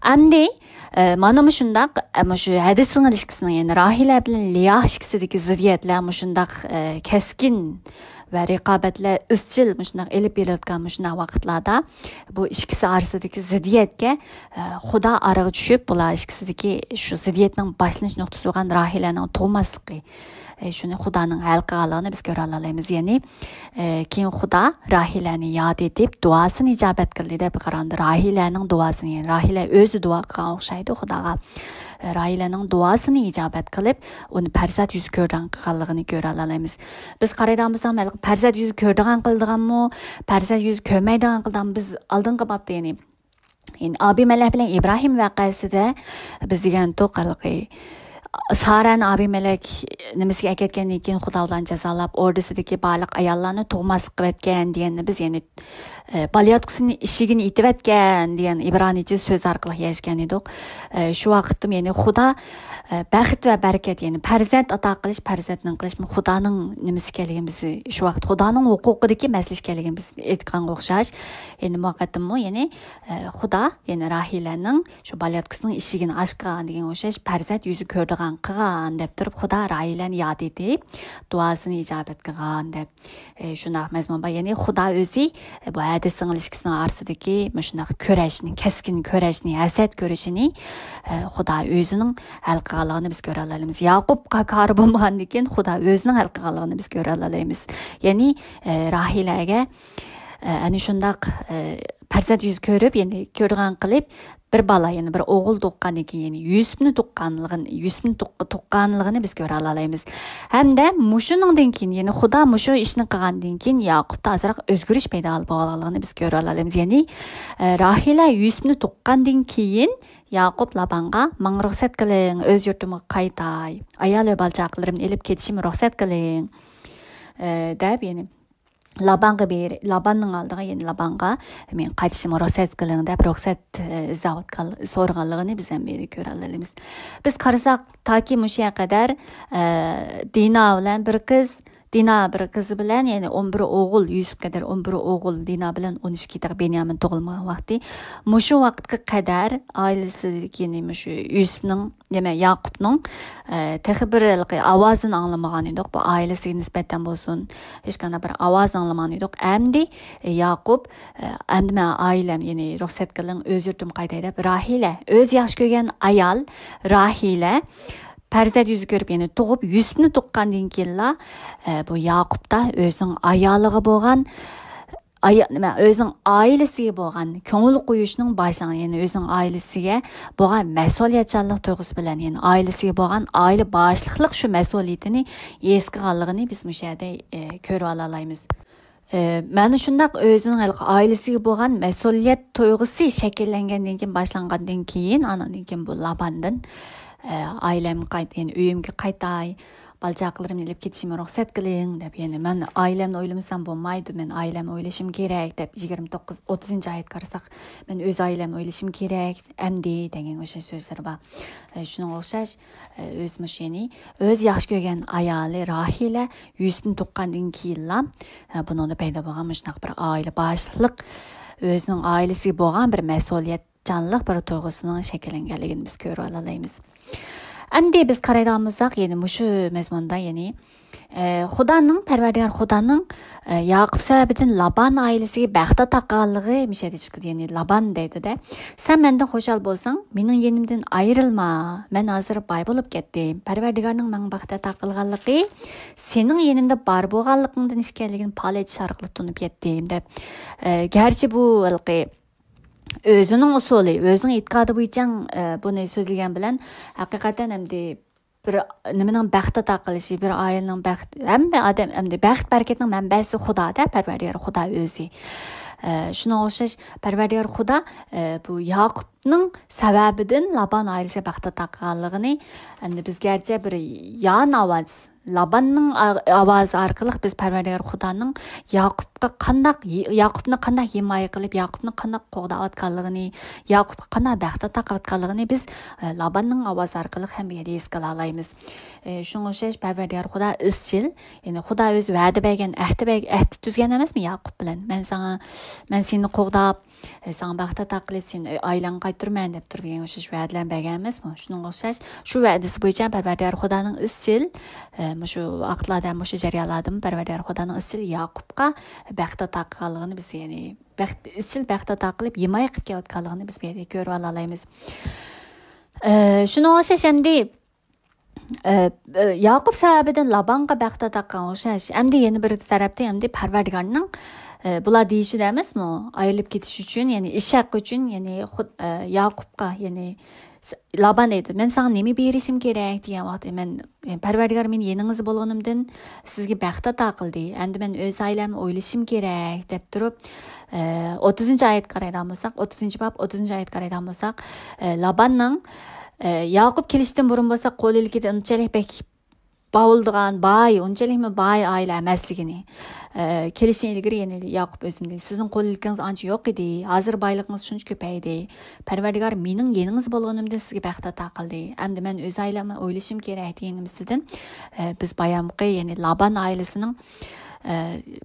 ئەمدى، ئە، مانا مۇشۇنداق، ئە، مۇشۇ ھەدىس سىڭىل ئىككىسىنىڭ، يەنى راھىلە بىلەن لىياھ ئىككىسىدىكى زىددىيەتلەر مۇشۇنداق، ئە، كەسكىن ۋە رىقابەتلەر ئىزچىل مۇشۇنداق ئېلىپ بېرىلىۋاتقان مۇشۇنداق ۋاقىتلاردا بۇ ئىككىسى ئارىسىدىكى زىددىيەتكە، ئە، خۇدا ئارىغا چۈشۈپ، بۇلار ئىككىسىدىكى شۇ زىددىيەتنىڭ باشلىنىش نۇقتىسى بولغان راھىلەنىڭ تۇغماسلىقى، ئە، شۇنى خۇدانىڭ ھەل قىلغانلىقىنى بىز كۆرەلالايمىز. يەنى، ئە، كېيىن خۇدا راھىلەنى ياد ئېتىپ، دۇئاسىنى ئىجابەت قىلدى دەپ قارىغاندا، راھىلەنىڭ دۇئاسىنى، يەنى راھىلە ئۆزى دۇئا قىلغان ئوخشايدۇ خۇداغا. ئە، راھىلەنىڭ دۇئاسىنى ئىجابەت قىلىپ، ئۇنى پەرزەنت يۈزى كۆرىدىغان قىلغانلىقىنى كۆرەلالايمىز. بىز قارايدىغان بولساق، ھېلىقى پەرزەنت يۈزى كۆرىدىغان قىلىدىغانمۇ، پەرزەنت يۈزى كۆرمەيدىغان قىلىدىغانمۇ، بىز ئالدىنقى بابتا، يەنى ئابىمەلەك بىلەن ئىبراھىم ۋەقەسىدە بىز دېگەنتۇق، ھېلىقى سارەنى ئابىمەلەك نېمىسىگە ئەكەتكەندىن كېيىن، خۇدا ئۇلارنى جازالاپ، ئوردىسىدىكى بارلىق ئاياللارنى تۇغماسلىق قىلىۋەتكەن دېگەننى بىز، يەنى، ئە، بالىياتقۇسىنى ئىشىكىنى ئېتىۋەتكەن دېگەن ئىبرانىيچە سۆز ئارقىلىق يەشكەن ئىدۇق. ئە، شۇ ۋاقىتتىمۇ، يەنى خۇدا، ئە، بەخت ۋە بەرىكەت، يەنى پەرزەنت ئاتا قىلىش، پەرزەنتنىڭ قىلىش، خۇدانىڭ نېمىسى ئىكەنلىكىنى بىز شۇ ۋاقىت خۇدانىڭ ھوقۇقىدىكى مەسىلە ئىكەنلىكىنى بىز ئېيتقانغا ئوخشاش. يەنى مۇ قېتىممۇ، يەنى، ئە، خۇدا، يەنى راھىلەنىڭ شۇ بالىياتقۇسىنىڭ ئىشىكىنى ئاچقان دېگەن ئوخشاش، پەرزەنت يۈزى كۆرىدىغان قىلغان دەپ تۇرۇپ، خۇدا راھىلەنى ياد ئېتىپ، دۇئاسىنى ئىجابەت قىلغان دەپ، ئە، شۇنداق مەزمۇن بار. يەنى خۇدا ئۆزى، ئە، بۇ ھەدىسىڭىل ئىككىسىنىڭ ئارىسىدىكى مۇشۇنداق كۈرەشنى، كەسكىن كۈرەشنى، ھەسەت كۈرىشىنى، ئە، خۇدا ئۆزىنىڭ ھەل قىلغانلىقىنى بىز كۆرەلەيمىز. ياقۇپقا كارى بولمىغاندىن كېيىن خۇدا ئۆزىنىڭ ھەل قىلغانلىقىنى بىز كۆرەلەيمىز. يەنى، ئە، راھىلەگە، ئە، ئەنە شۇنداق، ئە، پەرزەنت يۈزى كۆرۈپ، يەنى كۆرىدىغان قىلىپ، بىر بالا، يەنى بىر ئوغۇل تۇغقاندىن كېيىن، يەنى يۈسۈپنى تۇغقانلىقىنى، يۈسۈپنى تۇغ-، تۇغقانلىقىنى بىز كۆرەلەيمىز. ھەمدە مۇشۇنىڭدىن كېيىن، يەنى خۇدا مۇشۇ ئىشنى قىلغاندىن كېيىن، ياقۇپتا ئازراق ئۆزگىرىش پەيدا بولغانلىقىنى بىز كۆرەلەيمىز. يەنى، ئە، راھىلە يۈسۈپنى تۇغقاندىن كېيىن، ياقۇپ لابانغا، «ماڭا رۇخسەت قىلىڭ، ئۆز يۇرتۇمغا قايتاي. ئايال ۋە بالا-چاقىلىرىمنى ئېلىپ كېتىشىمگە رۇخسەت قىلىڭ.» ئە، دەپ، يەنى لابانغا بېرى-، لاباننىڭ ئالدىغا، يەنى لابانغا، «مېنىڭ قايتىشىمغا رۇخسەت قىلىڭ» دەپ، رۇخسەت، ئە، ئىزدەۋاتقان، سورىغانلىقىنى بىز ھەم بۇ يەردە كۆرەلەيمىز. بىز قارىساق، تاكى مۇشۇ يەرگە قەدەر، ئە، دىنا بىلەن بىر قىز، دىنا بىر قىزى بىلەن، يەنى ئون بىر ئوغۇل، يۈسۈپ قەدەر ئون بىر ئوغۇل، دىنا بىلەن ئون ئىككى تېخى بېنيامىن تۇغۇلمىغان ۋاقتى. مۇشۇ ۋاقىتقا قەدەر ئائىلىسىدىكى، يەنى مۇشۇ يۈسۈپنىڭ، نېمە، ياقۇپنىڭ، ئە، تېخى بىر ھېلىقى ئاۋازىنى ئاڭلىمىغان ئىدۇق. بۇ ئائىلىسىگە نىسبەتەن بولسۇن، ھېچقانداق بىر ئاۋاز ئاڭلىمىغان ئىدۇق. ئەمدى، ئە، ياقۇپ، ئە، «ئەمدى مەن ئائىلەم، يەنى رۇخسەت قىلىڭ، ئۆز يۇرتۇمغا قايتاي» دەپ، راھىلە، ئۆزى ياخشى كۆرگەن ئايال راھىلە پەرزەنت يۈزى كۆرۈپ، يەنى تۇغۇپ، يۈسۈپنى تۇغقاندىن كېيىنلا، ئە، بۇ ياقۇپتا ئۆزىنىڭ ئايالىغا بولغان، ئايا-، نېمە، ئۆزىنىڭ ئائىلىسىگە بولغان كۆڭۈل قويۇشنىڭ باشلانغان، يەنى ئۆزىنىڭ ئائىلىسىگە بولغان مەسئۇلىيەتچانلىق تۇيغۇسى بىلەن، يەنى ئائىلىسىگە بولغان ئائىلە باشلىقلىق شۇ مەسئۇلىيىتىنى ھېس قىلغانلىقىنى بىز مۇشۇ يەردە، ئە، كۆرۈۋالالايمىز. ئە، مانا شۇنداق ئۆزىنىڭ ھېلىقى ئائىلىسىگە بولغان مەسئۇلىيەت تۇيغۇسى شەكىللەنگەندىن كېيىن، باشلانغاندىن كېيىن، ئانىڭدىن كېيىن بۇ لاباندىن، ئە، «ئائىلەمگە قايت-، يەنى ئۆيۈمگە قايتاي، بالا-چاقىلىرىمنى ئېلىپ كېتىشىمگە رۇخسەت قىلىڭ» دەپ، يەنى «مەن ئائىلەمنى ئويلىمىسام بولمايدۇ، مەن ئائىلەمنى ئويلىشىم كېرەك» دەپ، يىگىرمە توققۇز، ئوتتۇزىنچى ئايەتكە قارىساق، «مەن ئۆز ئائىلەمنى ئويلىشىم كېرەك ئەمدى» دېگەنگە ئوخشاش سۆزلىرى بار. ئە، شۇنىڭغا ئوخشاش، ئە، ئۆزى مۇشۇ، يەنى ئۆزى ياخشى كۆرگەن ئايالى راھىلە يۈسۈپنى تۇغقاندىن كېيىنلا، ئە، بۇنىڭدا پەيدا بولغان مۇشۇنداق بىر ئائىلە باشلىق، ئۆزىنىڭ ئائىلىسىگە بولغان بىر مەسئۇلىيەتچانلىق بىر تۇيغۇسىنىڭ شەكىللەنگەنلىكىنى بىز كۆرۈۋالالايمىز. ئەمدى بىز قارايدىغان بولساق، يەنى مۇشۇ مەزمۇندا، يەنى، ئە، خۇدانىڭ، پەرۋەردىگار خۇدانىڭ، ئە، ياقۇپ سەۋەبىدىن لابان ئائىلىسىگە بەخت ئاتا قىلغانلىقى مۇشۇ يەردە چىقىدۇ. يەنى لابان دەيدۇ-دە، «سەن مەندىن خۇشال بولساڭ، مېنىڭ يېنىمدىن ئايرىلما. مەن ھازىر باي بولۇپ كەتتىم. پەرۋەردىگارنىڭ ماڭا بەخت ئاتا قىلغانلىقى سېنىڭ يېنىمدا بار بولغانلىقىڭدىن ئىكەنلىكىنى پالەچ ئارقىلىق تونۇپ يەتتىم» دەپ. ئە، گەرچە بۇ ھېلىقى ئۆزىنىڭ ئۇسۇلى، ئۆزىنىڭ ئېتىقادى بويىچە، ئە، بۇنى سۆزلىگەن بىلەن، ھەقىقەتەن ئەمدى بىر نېمىنىڭ بەخت ئاتا قىلىشى، بىر ئائىلىنىڭ بەخت، ھەممە ئادەم ئەمدى بەخت بەرىكەتنىڭ مەنبەسى خۇدا-دە، پەرۋەردىگار خۇدا ئۆزى. ئە، شۇنىڭغا ئوخشاش پەرۋەردىگار خۇدا، ئە، بۇ ياقۇپنىڭ سەۋەبىدىن لابان ئائىلىسىگە بەخت ئاتا قىلغانلىقىنى، ئەمدى بىز گەرچە بىر يان ئاۋاز، لاباننىڭ ئا-، ئاۋازى ئارقىلىق بىز پەرۋەردىگار خۇدانىڭ ياقۇپقا قانداق، ياقۇپنى قانداق ھىمايە قىلىپ، ياقۇپنى قانداق قوغداۋاتقانلىقىنى، ياقۇپقا قانداق بەخت ئاتا قىلىۋاتقانلىقىنى بىز، ئە، لاباننىڭ ئاۋازى ئارقىلىق ھەم ھېس قىلالايمىز. ئە، شۇنىڭغا ئوخشاش پەرۋەردىگار خۇدا ئىزچىل، يەنى خۇدا ئۆزى ۋەدە بەرگەن، ئەھدى بەرگەن، ئەھدى تۈزگەن ئەمەسمۇ ياقۇپ بىلەن؟ «مەن ساڭا، مەن سېنى قوغداپ، ئە، ساڭا بەخت ئاتا قىلىپ، سېنى ئائىلەڭگە قايتۇرىمەن» دەپ تۇرۇپ، بۇ ئوخشاش ۋەدىلەرنى بەرگەن ئەمەسمۇ؟ شۇنىڭغا ئوخشاش شۇ ۋەدىسى بويىچە پەرۋەردىگار خۇدانىڭ ئىزچىل، ئە، مۇشۇ ۋاقىتلاردا، مۇشۇ جەريانلاردىمۇ پەرۋەردىگار خۇدانىڭ ئىزچىل ياقۇپقا بەخت ئاتا قىلغانلىقىنى بىز، يەنى بەخت، ئىزچىل بەخت ئاتا قىلىپ، ھىمايە قىلىپ كېلىۋاتقانلىقىنى بىز بۇ يەردە كۆرۈۋالالايمىز. ئە، شۇنىڭغا ئوخشاش ئەمدى، ئە، ئە، ياقۇپ سەۋەبىدىن لابانغا بەخت ئاتا قىلغان ئوخشاش. ئەمدى يەنە بىر تەرەپتىن ئەمدى پەرۋەردىگارنىڭ، ئە، بۇلار دېيىشىدە ئەمەسمۇ؟ ئايرىلىپ كېتىش ئۈچۈن، يەنى ئىش ھەققى ئۈچۈن، يەنى خۇد-، ئە، ياقۇپقا، يەنى س-، لابان دەيدۇ، «مەن ساڭا نېمە بېرىشىم كېرەك؟» دېگەن ۋاقىتتا، «مەن، يەنى پەرۋەردىگار مېنى يېنىڭىزدا بولغىنىمدىن سىزگە بەخت ئاتا قىلدى. ئەمدى مەن ئۆز ئائىلەمنى ئويلىشىم كېرەك» دەپ تۇرۇپ، ئە، ئوتتۇزىنچى ئايەتكە قارايدىغان بولساق، ئوتتۇزىنچى باب، ئوتتۇزىنچى ئايەتكە قارايدىغان بولساق، ئە، لاباننىڭ، ئە، ياقۇپ كېلىشتىن بۇرۇن بولسا قول ئىلكىدە ئۇنچىلىك بەك باۋۇلدىغان، باي، ئۇنچىلىكمۇ باي ئائىلە ئەمەسلىكىنى، ئە، كېلىشتىن ئىلگىرى يەنە ياقۇپ ئۆزىمۇ دېدى، سىزنىڭ قول ئىلكىڭىز ئانچە يوق ئىدى، ھازىر بايلىقىڭىز شۇنچە كۆپەيدى. پەرۋەردىگار مېنىڭ يېنىڭىزدا بولغىنىمدىن سىزگە بەخت ئاتا قىلدى. ئەمدى مەن ئۆز ئائىلەمنى ئويلىشىم كېرەك دېگىنىمىزدىن، ئە، بىز بايامقى، يەنى لابان ئائىلىسىنىڭ، ئە،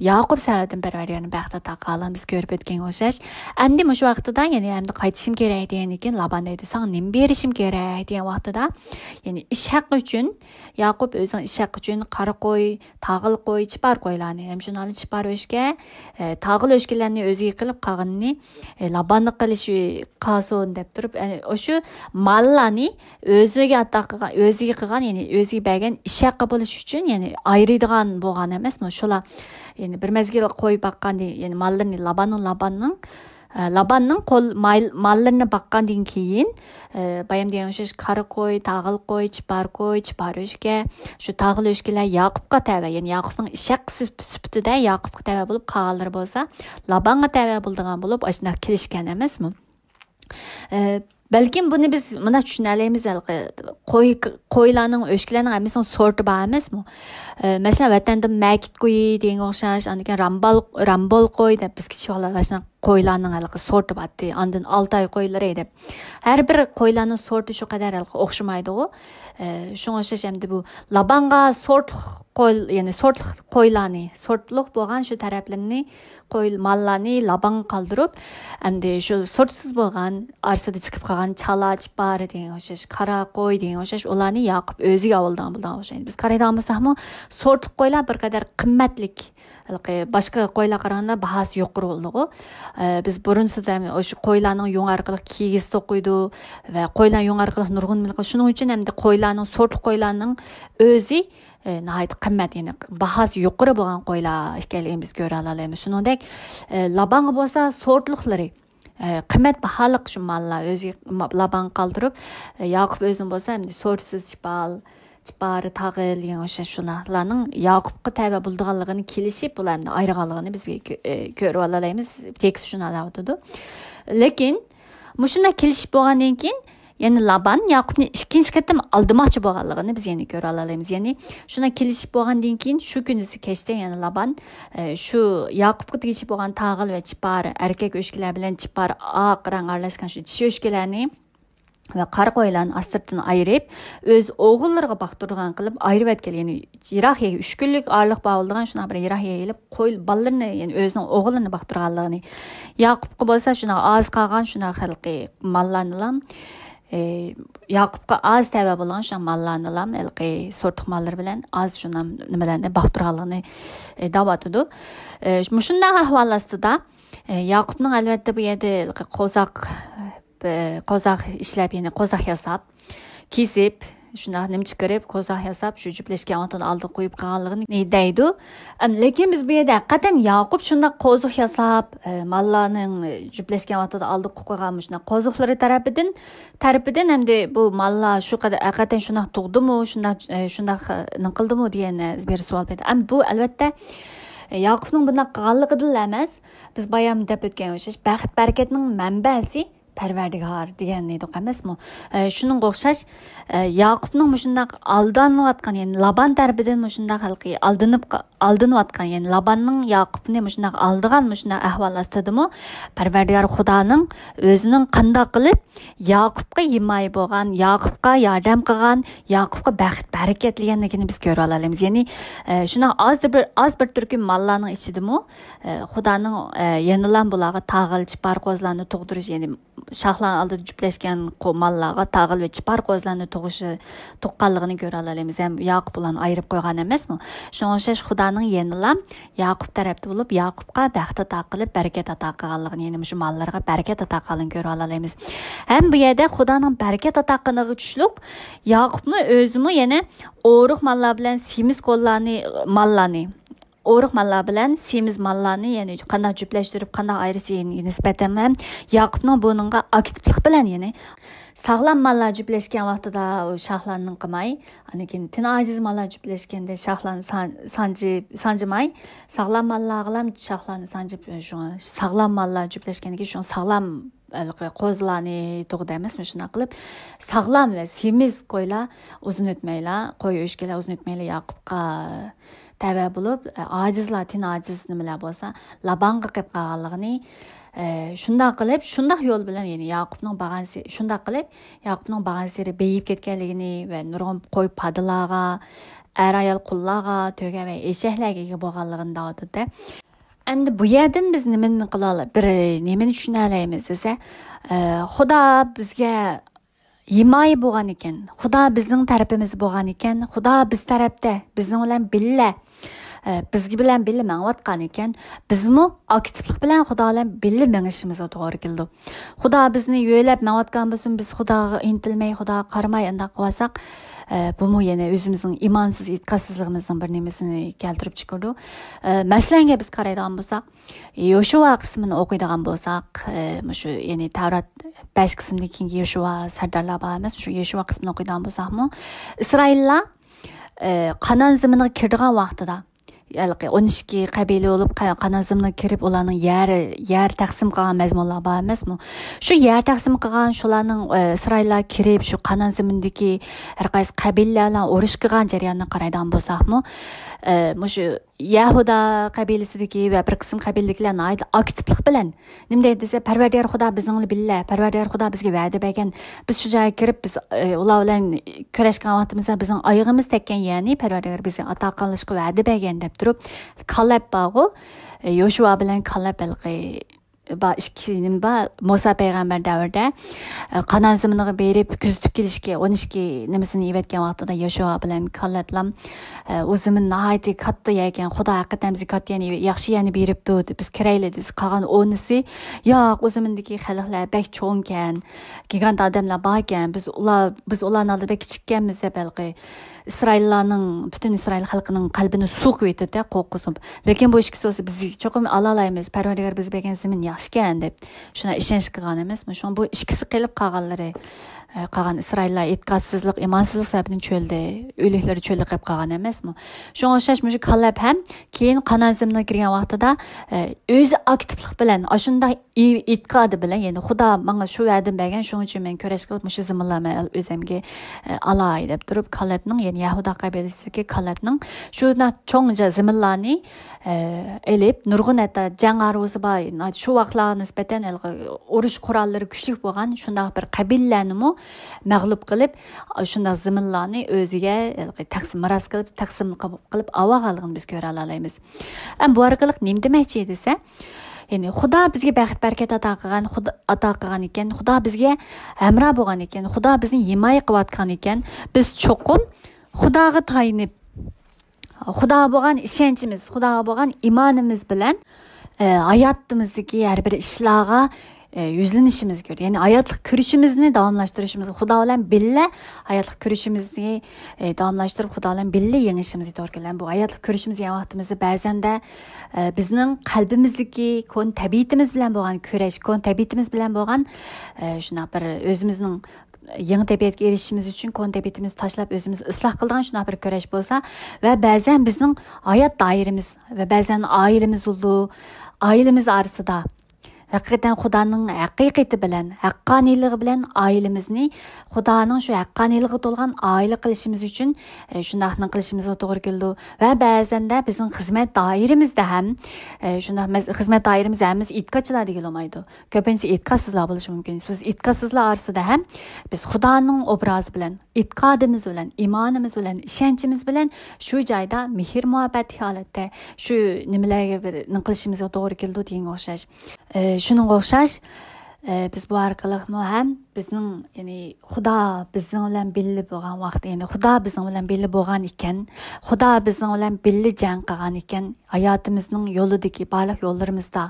ياقۇپ سەۋەبىدىن پەرۋەردىگارنىڭ بەخت ئاتا قىلغانلىقىنى بىز كۆرۈپ ئۆتكەنگە ئوخشاش. ئەمدى مۇشۇ ۋاقتىدا يەنە ئەمدى قايتىشىم كېرەك دېگەندىن كېيىن لابان دەيدۇ، ساڭا نېمە بېرىشىم كېرەك دېگەن ۋاقتىدا، يەنى ئىش ھەققى ئۈچۈن، ياقۇپ ئۆزىنىڭ ئىش ھەققى ئۈچۈن قارا قوي، تاغىل قوي، چىپار قويلارنى، ھەم شۇنداقلا چىپار ئۆچكە، ئە، تاغىل ئۆچكىلەرنى ئۆزىگە قىلىپ قالغىنىنى، ئە، لاباننى قىلىشى قالسۇن دەپ تۇرۇپ، ئە، ئاشۇ ماللارنى ئۆزىگە ئاتا قىلغان، ئۆزىگە قىلغان، يەنى ئۆزىگە بەرگەن ئىش ھەققى بولۇش ئۈچۈن، يەنى ئايرىيدىغان بولغان ئەمەسمۇ؟ شۇلار، يەنى بىر مەزگىل قوي باققاندىن، يەنى ماللىرىنى لاباننىڭ، لاباننىڭ، ئە، لاباننىڭ قول مال-، ماللىرىنى باققاندىن كېيىن، ئە، بايام دېگەن ئوخشاش قارا قوي، تاغىل قوي، چىپار قوي، چىپار ئۆچكە، شۇ تاغىل ئۆچكىلەر ياقۇپقا تەۋە، يەنى ياقۇپنىڭ ئىش ھەققىسى سۈپىتىدە ياقۇپقا تەۋە بولۇپ، قالغانلىرى بولسا لابانغا تەۋە بولىدىغان بولۇپ، ئاشۇنداق كېلىشكەن ئەمەسمۇ؟ ئە، بەلكىم بۇنى بىز مۇنداق چۈشىنەلەيمىز، ھېلىقى قوي، قويلارنىڭ، ئۆچكىلەرنىڭ ھەممىسىنىڭ سورتى بار ئەمەسمۇ؟ ئە، مەسىلەن، ۋەتەندە مەكىت قويى دېگەنگە ئوخشاش، ئاندىن كېيىن رامبال، رامبول قوي دەپ بىز كىچىك ۋاقىتلاردا شۇنداق قويلارنىڭ ھېلىقى سورتى بارتتى. ئاندىن ئالتاي قويلىرى دەپ. ھەر بىر قويلارنىڭ سورتى شۇ قەدەر ھېلىقى ئوخشىمايدىغۇ. ئە، شۇڭا ئوخشاش ئەمدى بۇ لابانغا سورتلۇق قوي، يەنى سورتلۇق قويلارنى، سورتلۇق بولغان شۇ تەرەپلىرىنى قوي ماللارنى لابانغا قالدۇرۇپ، ئەمدى شۇ سورتسىز بولغان، ئارىسىدا چىقىپ قالغان چالا، چىپارە دېگەنگە ئوخشاش، قارا قوي دېگەنگە ئوخشاش، ئۇلارنى ياقۇپ ئۆزىگە ئاۋۇلىدىغان بولىدىغان ئوخشايدۇ. بىز قارايدىغان بولساقمۇ، سورتلۇق قويلار بىر قەدەر قىممەتلىك، ھېلىقى باشقا قويلارغا قارىغاندا باھاسى يۇقىرى بولىدىغۇ. ئە، بىز بۇرۇنسىدا شۇ قويلارنىڭ يۇڭى ئارقىلىق كىگىز توقۇيدۇ ۋە قويلار يۇڭى ئارقىلىق نۇرغۇن مىلقا. شۇنىڭ ئۈچۈن ئەمدى قويلارنىڭ، سورتلۇق قويلارنىڭ ئۆزى ئە، ناھايىتى قىممەت، يەنى باھاسى يۇقىرى بولغان قويلار ئىكەنلىكىنى بىز كۆرەلالايمىز. شۇنىڭدەك، ئە، لابانغا بولسا سورتلۇقلىرى، ئە، قىممەت باھالىق شۇ ماللار ئۆزى ما-، لابانغا قالدۇرۇپ، ئە، ياقۇپ ئۆزىنىڭ بولسا ئەمدى سورتسىز چىپال، چىپارە تاغىل دېگەن ئوخشاش شۇلارنىڭ ياقۇپقا تەۋە بولىدىغانلىقىنى كېلىشىپ، بۇلار ئەمدى ئايرىغانلىقىنى بىز بىر كۆ-، ئە، كۆرۈۋالالايمىز. تېكىست شۇنداق دەۋاتىدۇ. لېكىن مۇشۇنداق كېلىشىپ بولغاندىن كېيىن، يەنى لابان ياقۇپنى ئىككىنچى قېتىم ئالدىماقچى بولغانلىقىنى بىز يەنە كۆرەلالايمىز. يەنى شۇنداق كېلىشىپ بولغاندىن كېيىن، شۇ كۈنىسى كەچتە يەنە لابان، ئە، شۇ ياقۇپقا تېگىشلىك بولغان تاغىل ۋە چىپار، ئەركەك ئۆچكىلەر بىلەن چىپار ئاق رەڭ ئارىلاشقان شۇ چىشى ئۆچكىلەرنى ۋە قارا قويلارنى ئاستىرتىن ئايرىپ، ئۆز ئوغۇللىرىغا باقتۇرىدىغان قىلىپ ئايرىۋەتكەن. يەنى يىراق يەرگە، ئۈچ كۈنلۈك ئارىلىق بار بولىدىغان شۇنداق بىر يىراق يەرگە ئېلىپ، قوي بالىلىرىنى، يەنى ئۆزىنىڭ ئوغۇللىرىنى باقتۇرغانلىقىنى، ياقۇپقا بولسا شۇنداق ئاز قالغان شۇنداق ھېلىقى ماللارنىلا، ئى، ياقۇپقا ئاز تەۋە بولغان شۇنداق ماللارنىلا ھېلىقى سورتلۇق ماللىرى بىلەن ئاز شۇنداق نېمىلەرنى باقتۇرغانلىقىنى، ئى، دەۋاتىدۇ. ئى، مۇشۇنداق ئەھۋال ئاستىدا، ئى، ياقۇپنىڭ ئەلۋەتتە بۇ يەردە ھېلىقى قوزاق، ئى، قوزاق ئىشلەپ، يەنى قوزاق ياساپ، كېسىپ، شۇنداق نېمە چىقىرىپ، قوزاق ياساپ، شۇ جۈپلەشكەن ۋاقتىدا ئالدىغا قويۇپ قالغانلىقىنى دەيدۇ. ئەم، لېكىن بىز بۇ يەردە ھەقىقەتەن ياقۇپ شۇنداق قوزۇق ياساپ، ئە، ماللارنىڭ، ئە، جۈپلەشكەن ۋاقتىدا ئالدىغا قويغان مۇشۇنداق قوزۇقلىرى تەرىپىدىن، تەرىپىدىن ئەمدى بۇ ماللار شۇ قەدەر ھەقىقەتەن شۇنداق تۇغدىمۇ، شۇنداق، ئە، شۇنداق، ئە، نېمە قىلدىمۇ دېگەن، ئە، بىر سوئال پەيدا. ئەم، بۇ ئەلۋەتتە، ئە، ياقۇپنىڭ بۇنداق قىلغانلىقىدىنلا ئەمەس، بىز بايام دەپ ئۆتكەن ئوخشاش، بەخت بەرىكەتنىڭ مەنبەسى پەرۋەردىگار دېگەن ئىدۇق ئەمەسمۇ؟ ئە، شۇنىڭغا ئوخشاش، ئە، ياقۇپنىڭ مۇشۇنداق ئالدانىۋاتقان، يەنى لابان تەرىپىدىن مۇشۇنداق ھېلىقى ئالدىنىپ قا-، ئالدىنىۋاتقان، يەنى لاباننىڭ ياقۇپنى مۇشۇنداق ئالدىغان مۇشۇنداق ئەھۋال ئاستىدىمۇ پەرۋەردىگار خۇدانىڭ ئۆزىنىڭ قانداق قىلىپ ياقۇپقا ھىمايە بولغان، ياقۇپقا ياردەم قىلغان، ياقۇپقا بەخت بەرىكەتلىگەنلىكىنى بىز كۆرۈۋالالايمىز. يەنى، ئە، شۇنداق ئاز بىر، ئاز بىر تۈركۈم ماللارنىڭ ئىچىدىمۇ، ئە، خۇدانىڭ، ئە، يەنىلا بۇلارغا تاغىل، چىپار قوزىلارنى تۇغدۇرۇش، يەنى شاھلارنىڭ ئالدىدا جۈپلەشكەن قو-، ماللارغا تاغىل ۋە چىپار قوزىلارنى تۇغۇشى، تۇغقانلىقىنى كۆرەلالايمىز. ھەم ياقۇپ ئۇلارنى ئايرىپ قويغان ئەمەسمۇ؟ شۇڭا ئوخشاش خۇدانىڭ يەنىلا ياقۇپ تەرەپتە بولۇپ، ياقۇپقا بەخت ئاتا قىلىپ، بەرىكەت ئتا قىلغانلىقىنى، يەنى مۇشۇ ماللىرىغا بەرىكەت ئتا قىلغانلىقىنى كۆرۈۋالالايمىز. ھەم بۇ يەردە خۇدانىڭ بەرىكەت ئتا قىلغىنىغا چۈشلۈك، ياقۇپمۇ ئۆزىمۇ يەنە ئورۇق ماللار بىلەن سېمىز قوللارنى، ماللارنى، ئورۇق ماللار بىلەن سېمىز ماللارنى، يەنى قانداق جۈپلەشتۈرۈپ، قانداق ئايرىشى نىسبەتەن ھەم ياقۇپنىڭ بۇنىڭغا ئاكتىپلىق بىلەن، يەنى ساغلام ماللار جۈپلەشكەن ۋاقتىدا ئۇ شاخلارنى قىماي، ئاندىن كېيىن تېنى ئاجىز ماللار جۈپلەشكەندە شاخلارنى سان-، سانجىپ، سانجىماي، ساغلام ماللارغىلا شاخلارنى سانجىپ، شۇڭا ساغلام ماللار جۈپلەشكەندىن كېيىن شۇڭا ساغلام ھېلىقى قوزىلارنى تۇغدى ئەمەسمۇ؟ شۇنداق قىلىپ، ساغلام ۋە سېمىز قويلار ئۇزۇن ئۆتمەيلا، قوي ئۆچكىلەر ئۇزۇن ئۆتمەيلا ياقۇپقا تەۋە بولۇپ، ئاجىزلار، تېنى ئاجىز نېمىلەر بولسا، لابانغا قېلىپ قالغانلىقىنى، ئە، شۇنداق قىلىپ، شۇنداق يول بىلەن، يەنى ياقۇپنىڭ بارغانسېرى، شۇنداق قىلىپ، ياقۇپنىڭ بارغانسېرى بېيىپ كەتكەنلىكىنى ۋە نۇرغۇن قوي پادىلارغا، ئەر-ئايال قۇللارغا، تۆگە ۋە ئېشەكلەرگە ئىگە بولغانلىقىنى دەۋاتىدۇ. ئەمدى بۇ يەردىن بىز نېمىنى قىلالا-، بىر نېمىنى چۈشىنەلەيمىز دېسە، ئە، خۇدا بىزگە ھىمايە بولغان ئىكەن، خۇدا بىزنىڭ تەرىپىمىزدە بولغان ئىكەن، خۇدا بىز تەرەپتە، بىزنىڭ بىلەن بىللە، ئە، بىز بىلەن بىللە مېڭىۋاتقان ئىكەن، بىزمۇ ئاكتىپلىق بىلەن خۇدا بىلەن بىللە مېڭىشىمىزغا توغرا كېلىدۇ. خۇدا بىزنى يۆلەپ مېڭىۋاتقان بولسۇن، بىز خۇداغا ئىنتىلمەي، خۇداغا قارىماي ئۇنداق قىلىۋالساق، ئە، بۇمۇ يەنە ئۆزىمىزنىڭ ئىمانسىز، ئېتىقادسىزلىقىمىزنىڭ بىر نېمىسىنى كەلتۈرۈپ چىقىرىدۇ. ئە، مەسىلەنگە بىز قارايدىغان بولساق، يوشۇۋا قىسمىنى ئوقۇيدىغان بولساق، ئە، مۇشۇ، يەنى تەۋرات بەش قىسىمدىن كېيىنكى يوشۇۋا سەردارلار بار ئەمەس، شۇ يوشۇۋا قىسمىنى ئوقۇيدىغان بولساقمۇ، ئىسرائىللار، ئە، قانان زېمىنىغا كىرىدىغان ۋاقتىدا، ھېلىقى ئون ئىككى قەبىلە بولۇپ، قا-، قانان زېمىنىغا كىرىپ، ئۇلارنىڭ يەر، يەر تەقسىم قىلغان مەزمۇنلار بار ئەمەسمۇ؟ شۇ يەر تەقسىم قىلغان، شۇلارنىڭ، ئە، ئىسرائىللار كىرىپ، شۇ قانان زېمىنىدىكى ھەر قايسى قەبىلىلەر بىلەن ئۇرۇش قىلغان جەرياننى قارايدىغان بولساقمۇ، ئە، مۇشۇ يەھۇدا قەبىلىسىدىكى ۋە بىر قىسىم قەبىلىدىكىلەر ناھايىتى ئاكتىپلىق بىلەن نېمە دەيدۇ دېسە، پەرۋەردىگار خۇدا بىزنىڭ بىللە، پەرۋەردىگار خۇدا بىزگە ۋەدە بەرگەن، بىز شۇ جايغا كىرىپ، بىز، ئە، ئۇلار بىلەن كۈرەشكەن ۋاقتىمىزدا بىزنىڭ ئايىغىمىز تەگكەن يەرنى پەرۋەردىگار بىزگە ئاتا قىلىشقا ۋەدە بەرگەن دەپ تۇرۇپ، كالەب بارغۇ، ئە، يوشۇۋا بىلەن كالەب ھېلىقى بار، ئىككى نېمە بار، مۇسا پەيغەمبەر دەۋرىدە، ئە، قانان زېمىنىغا بېرىپ كۆزىتىپ كېلىشكە ئون ئىككى نېمىسىنى ئېۋەتكەن ۋاقتىدا يوشۇۋا بىلەن كالەبلام، ئە، ئۇ زېمىن ناھايىتى كاتتا يەركەن، خۇدا ھەقىقەتەن بىزگە كاتتا يەرنى، ياخشى يەرنى بېرىپتۇ، بىز كىرەيلى دېسە، قالغان ئونىسى، ياق، ئۇ زېمىندىكى خەلقلەر بەك چوڭكەن، گىگانت ئادەملەر باركەن، بىز ئۇلار، بىز ئۇلارنىڭ ئالدىدا بەك كىچىككەنمىز دەپ ھېلىقى ئىسرائىللارنىڭ، پۈتۈن ئىسرائىل خەلقىنىڭ قەلبىنى سۇغا قويۇۋېتىدۇ قورقۇسۇم. لېكىن بۇ ئىككىسى بولسا، بىز چوقۇم ئالالايمىز، پەرۋەردىگار بىز بەرگەن زېمىن ياخشىكەن دەپ شۇنداق ئىشەنچ قىلغان ئەمەسمۇ؟ شۇڭا بۇ ئىككىسى قېلىپ قالغانلىرى، ئە، قالغان ئىسرائىللار ئېتىقادسىزلىق، ئىمانسىزلىق سەۋەبىدىن چۆلدە، ئۆلۈكلىرى چۆلدە قېلىپ قالغان ئەمەسمۇ؟ شۇڭا ئوخشاش مۇشۇ كالەب ھەم كېيىن قانان زېمىنىگە كىرگەن ۋاقتىدا، ئە، ئۆزى ئاكتىپلىق بىلەن ئاشۇنداق ئېتىقادى بىلەن، يەنى خۇدا ماڭا شۇ ۋەدىنى بەرگەن، شۇنىڭ ئۈچۈن مەن كۈرەش قىلىپ، مۇشۇ زېمىنلارنى مەن ئۆزۈمگە، ئە، ئالاي دەپ تۇرۇپ، كالەبنىڭ، يەنى يەھۇدا قەبىلىسىدىكى كالەبنىڭ شۇنداق چوڭ زېمىنلارنى، ئە، ئېلىپ، نۇرغۇن ھەتتا جەڭ ئارۇۋىسى بار، شۇ ۋاقىتلارغا نىسبەتەن ھېلىقى ئۇرۇش قوراللىرى كۈچلۈك بولغان شۇنداق بىر قەبىلىلەرنىمۇ مەغلۇپ قىلىپ، شۇنداق زېمىنلارنى ئۆزىگە ھېلىقى تەقسىم، مىراس قىلىپ، تەقسىم قىلىپ ئاۋالغانلىقىنى بىز كۆرەلەيمىز. ئەمما بۇ ئارقىلىق نېمە دېمەكچى دېسە، يەنى خۇدا بىزگە بەخت-بەرىكەت ئاتا قىلغان، خۇدا ئاتا قىلغان ئىكەن، خۇدا بىزگە ھەمراھ بولغان ئىكەن، خۇدا بىزنى ھىمايە قىلىۋاتقان ئىكەن، بىز چوقۇم خۇداغا تايىنىپ، خۇداغا بولغان ئىشەنچىمىز، خۇداغا بولغان ئىمانىمىز بىلەن، ئە، ھاياتىمىزدىكى ھەر بىر ئىشلارغا، ئە، يۈزلىنىشىمىز كېرەك. يەنى ھاياتلىق كۈرىشىمىزنى داۋاملاشتۇرۇشىمىز، خۇدا بىلەن بىللە ھاياتلىق كۈرىشىمىزنى، ئە، داۋاملاشتۇرۇپ، خۇدا بىلەن بىللە يېڭىشىمىزگە توغرا كېلىدۇ. بۇ ھاياتلىق كۈرىشىمىز دېگەن ۋاقتىمىزدا بەزەندە، ئە، بىزنىڭ قەلبىمىزدىكى كونا تەبىئىتىمىز بىلەن بولغان كۈرەش، كونا تەبىئىتىمىز بىلەن بولغان، ئە، شۇنداق بىر ئۆزىمىزنىڭ يېڭى تەبىئەتكە ئېرىشىشىمىز ئۈچۈن كونا تەبىئىتىمىزنى تاشلاپ، ئۆزىمىزنى ئىسلاھ قىلىدىغان شۇنداق بىر كۈرەش بولسا ۋە بەزەن بىزنىڭ ھايات دائىرىمىز ۋە بەزەن ئائىلىمىز بولىدۇ، ئائىلىمىز ئارىسىدا ھەقىقەتەن خۇدانىڭ ھەقىقىتى بىلەن، ھەققانىيلىقى بىلەن ئائىلىمىزنى خۇدانىڭ شۇ ھەققانىيلىقىغا تولغان ئائىلە قىلىشىمىز ئۈچۈن، ئە، شۇنداقنى قىلىشىمىزغا توغرا كېلىدۇ. ۋە بەزەندە بىزنىڭ خىزمەت دائىرىمىزدە ھەم، ئە، شۇنداق مەس-، خىزمەت دائىرىمىزدە ھەممىسى ئېتىقادچىلار دېگىلى بولمايدۇ. كۆپىنچىسى ئېتىقادسىزلار بولۇشى مۇمكىن. بىز ئېتىقادسىزلار ئارىسىدا ھەم بىز خۇدانىڭ ئوبرازى بىلەن، ئېتىقادىمىز بىلەن، ئىمانىمىز بىلەن، ئىشەنچىمىز بىلەن شۇ جايدا مېھىر-مۇھەببەتلىك ھالەتتە شۇ نېمىلەرگە بىر نېمە قىلىشىمىزغا توغرا كېلىدۇ دېگەنگە ئوخشاش. ئە، شۇنىڭغا ئوخشاش، ئە، بىز بۇ ئارقىلىقمۇ ھەم بىزنىڭ، يەنى خۇدا بىزنىڭ بىلەن بىللە بولغان ۋاقىت، يەنى خۇدا بىزنىڭ بىلەن بىللە بولغان ئىكەن، خۇدا بىزنىڭ بىلەن بىللە جەڭ قىلغان ئىكەن، ھاياتىمىزنىڭ يولىدىكى بارلىق يوللىرىمىزدا،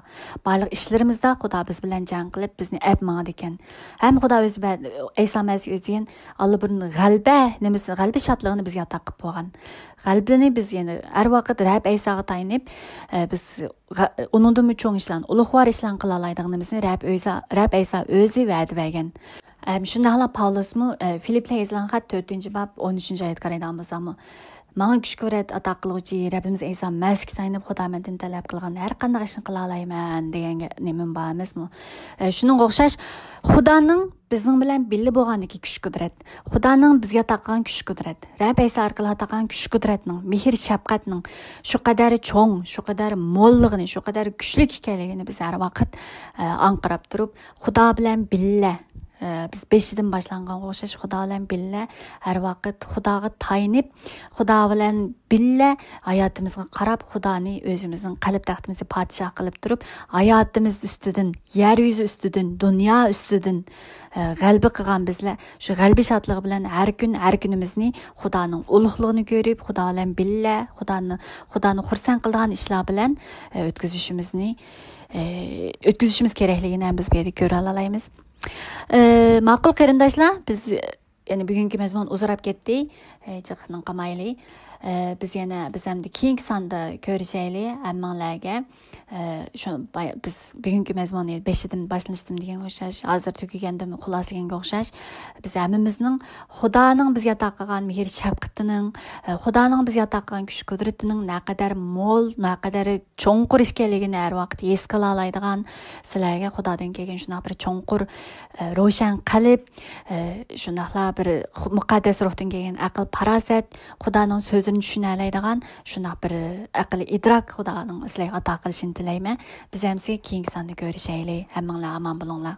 بارلىق ئىشلىرىمىزدا خۇدا بىز بىلەن جەڭ قىلىپ، بىزنى ئەپ ماڭىدىكەن. ھەم خۇدا ئۆزى بە-، ئەيسا مەسىھ ئۆزى دېگەن، ئاللىبۇرۇن غەلىبە نېمىسى، غەلىبە شادلىقىنى بىزگە ئاتا قىلىپ بولغان. غەلىبىنى بىز يەنە ھەر ۋاقىت رەب ئەيساغا تايىنىپ، ئە، بىز غە-، ئۇنىڭدىنمۇ چوڭ ئىشلارنى، ئۇلۇغۋار ئىشلارنى قىلالايدىغىنىمىزنى رەب ئۆزى، رەب ئەيسا ئۆزى ۋەدە بەرگەن. ئەم، شۇنداقلا پاۋلۇسمۇ، ئە، فىلىپلەرگە يېزىلغان خەت تۆتىنچى باب ئون ئۈچىنچى ئايەتكە قارايدىغان بولساقمۇ، ماڭا كۈچ قۇدرەت ئاتا قىلغۇچى رەببىمىز ئەيسا مەسىھكە تايىنىپ، خۇدا مەندىن تەلەپ قىلغان ھەر قانداق ئىشنى قىلالايمەن دېگەن نېمىمۇ بار ئەمەسمۇ؟ ئە، شۇنىڭغا ئوخشاش، خۇدانىڭ بىزنىڭ بىلەن بىللە بولغاندىكى كۈچ قۇدرەت، خۇدانىڭ بىزگە ئاتاققان كۈچ قۇدرەت، رەب ئەيسا ئارقىلىق ئاتاققان كۈچ قۇدرەتنىڭ، مېھىر شەپقەتنىڭ شۇ قەدەر چوڭ، شۇ قەدەر موللۇقىنى، شۇ قەدەر كۈچلۈك ئىكەنلىكىنى بىز ھەر ۋاقىت، ئە، ئاڭقىراپ تۇرۇپ، خۇدا بىلەن بىللە، ئە، بىز بېشىدىن باشلانغانغا ئوخشاش خۇدا بىلەن بىللە ھەر ۋاقىت خۇداغا تايىنىپ، خۇدا بىلەن بىللە ھاياتىمىزغا قاراپ، خۇدانى ئۆزىمىزنىڭ قەلب تەختىمىزدە پادىشاھ قىلىپ تۇرۇپ، ھاياتىمىز ئۈستىدىن، يەر يۈزى ئۈستىدىن، دۇنيا ئۈستىدىن، ئە، غەلىبە قىلغان بىزلەر شۇ غەلىبە شادلىقى بىلەن ھەر كۈن، ھەر كۈنىمىزنى خۇدانىڭ ئۇلۇغلۇقىنى كۆرۈپ، خۇدا بىلەن بىللە، خۇدانى، خۇدانى خۇرسەن قىلىدىغان ئىشلار بىلەن، ئە، ئۆتكۈزۈشىمىزنى، ئە، ئۆتكۈزۈشىمىز كېرەكلىكىنى ھەم بىز بۇ يەردە كۆرۈۋالالايمىز. ئە، ماقۇل قېرىنداشلار، بىز يەنە بۈگۈنكى مەزمۇن ئۇزىراپ كەتتى. ئە، جىقنىڭ قامايلى. ئە، بىز يەنە، بىز ئەمدى كېيىنكى ساندا كۆرۈشەيلى. ھەممىڭلارگە، ئە، شۇ باي-، بىز بۈگۈنكى مەزمۇننى بېشىدىن باشلىشتىم دېگەنگە ئوخشاش، ھازىر تۈگىگەندىن خۇلاسىلىگەنگە ئوخشاش، بىز ھەممىمىزنىڭ خۇدانىڭ بىزگە ئاتا قىلغان مېھىر شەپقىتىنىڭ، ئە، خۇدانىڭ بىزگە ئاتا قىلغان كۈچ قۇدرىتىنىڭ نەقەدەر مول، نەقەدەر چوڭقۇر ئىكەنلىكىنى ھەر ۋاقىت ھېس قىلالايدىغان، سىلەرگە خۇدادىن كەلگەن شۇنداق بىر چوڭقۇر، ئە، روشەن قەلب، ئە، شۇنداقلا بىر خۇ-، مۇقەددەس روھتىن كەلگەن ئەقىل، پاراسەت، خۇدانىڭ سۆزىنى چۈشىنەلەيدىغان شۇنداق بىر ئەقىل، ئىدراك خۇدانىڭ سىلەرگە ئاتا قىلىشىنى تىلەيمەن. بىز ھەممىسىگە كېيىنكى ساندا كۆرۈشەيلى. ھەممىڭلار ئامان بولۇڭلار.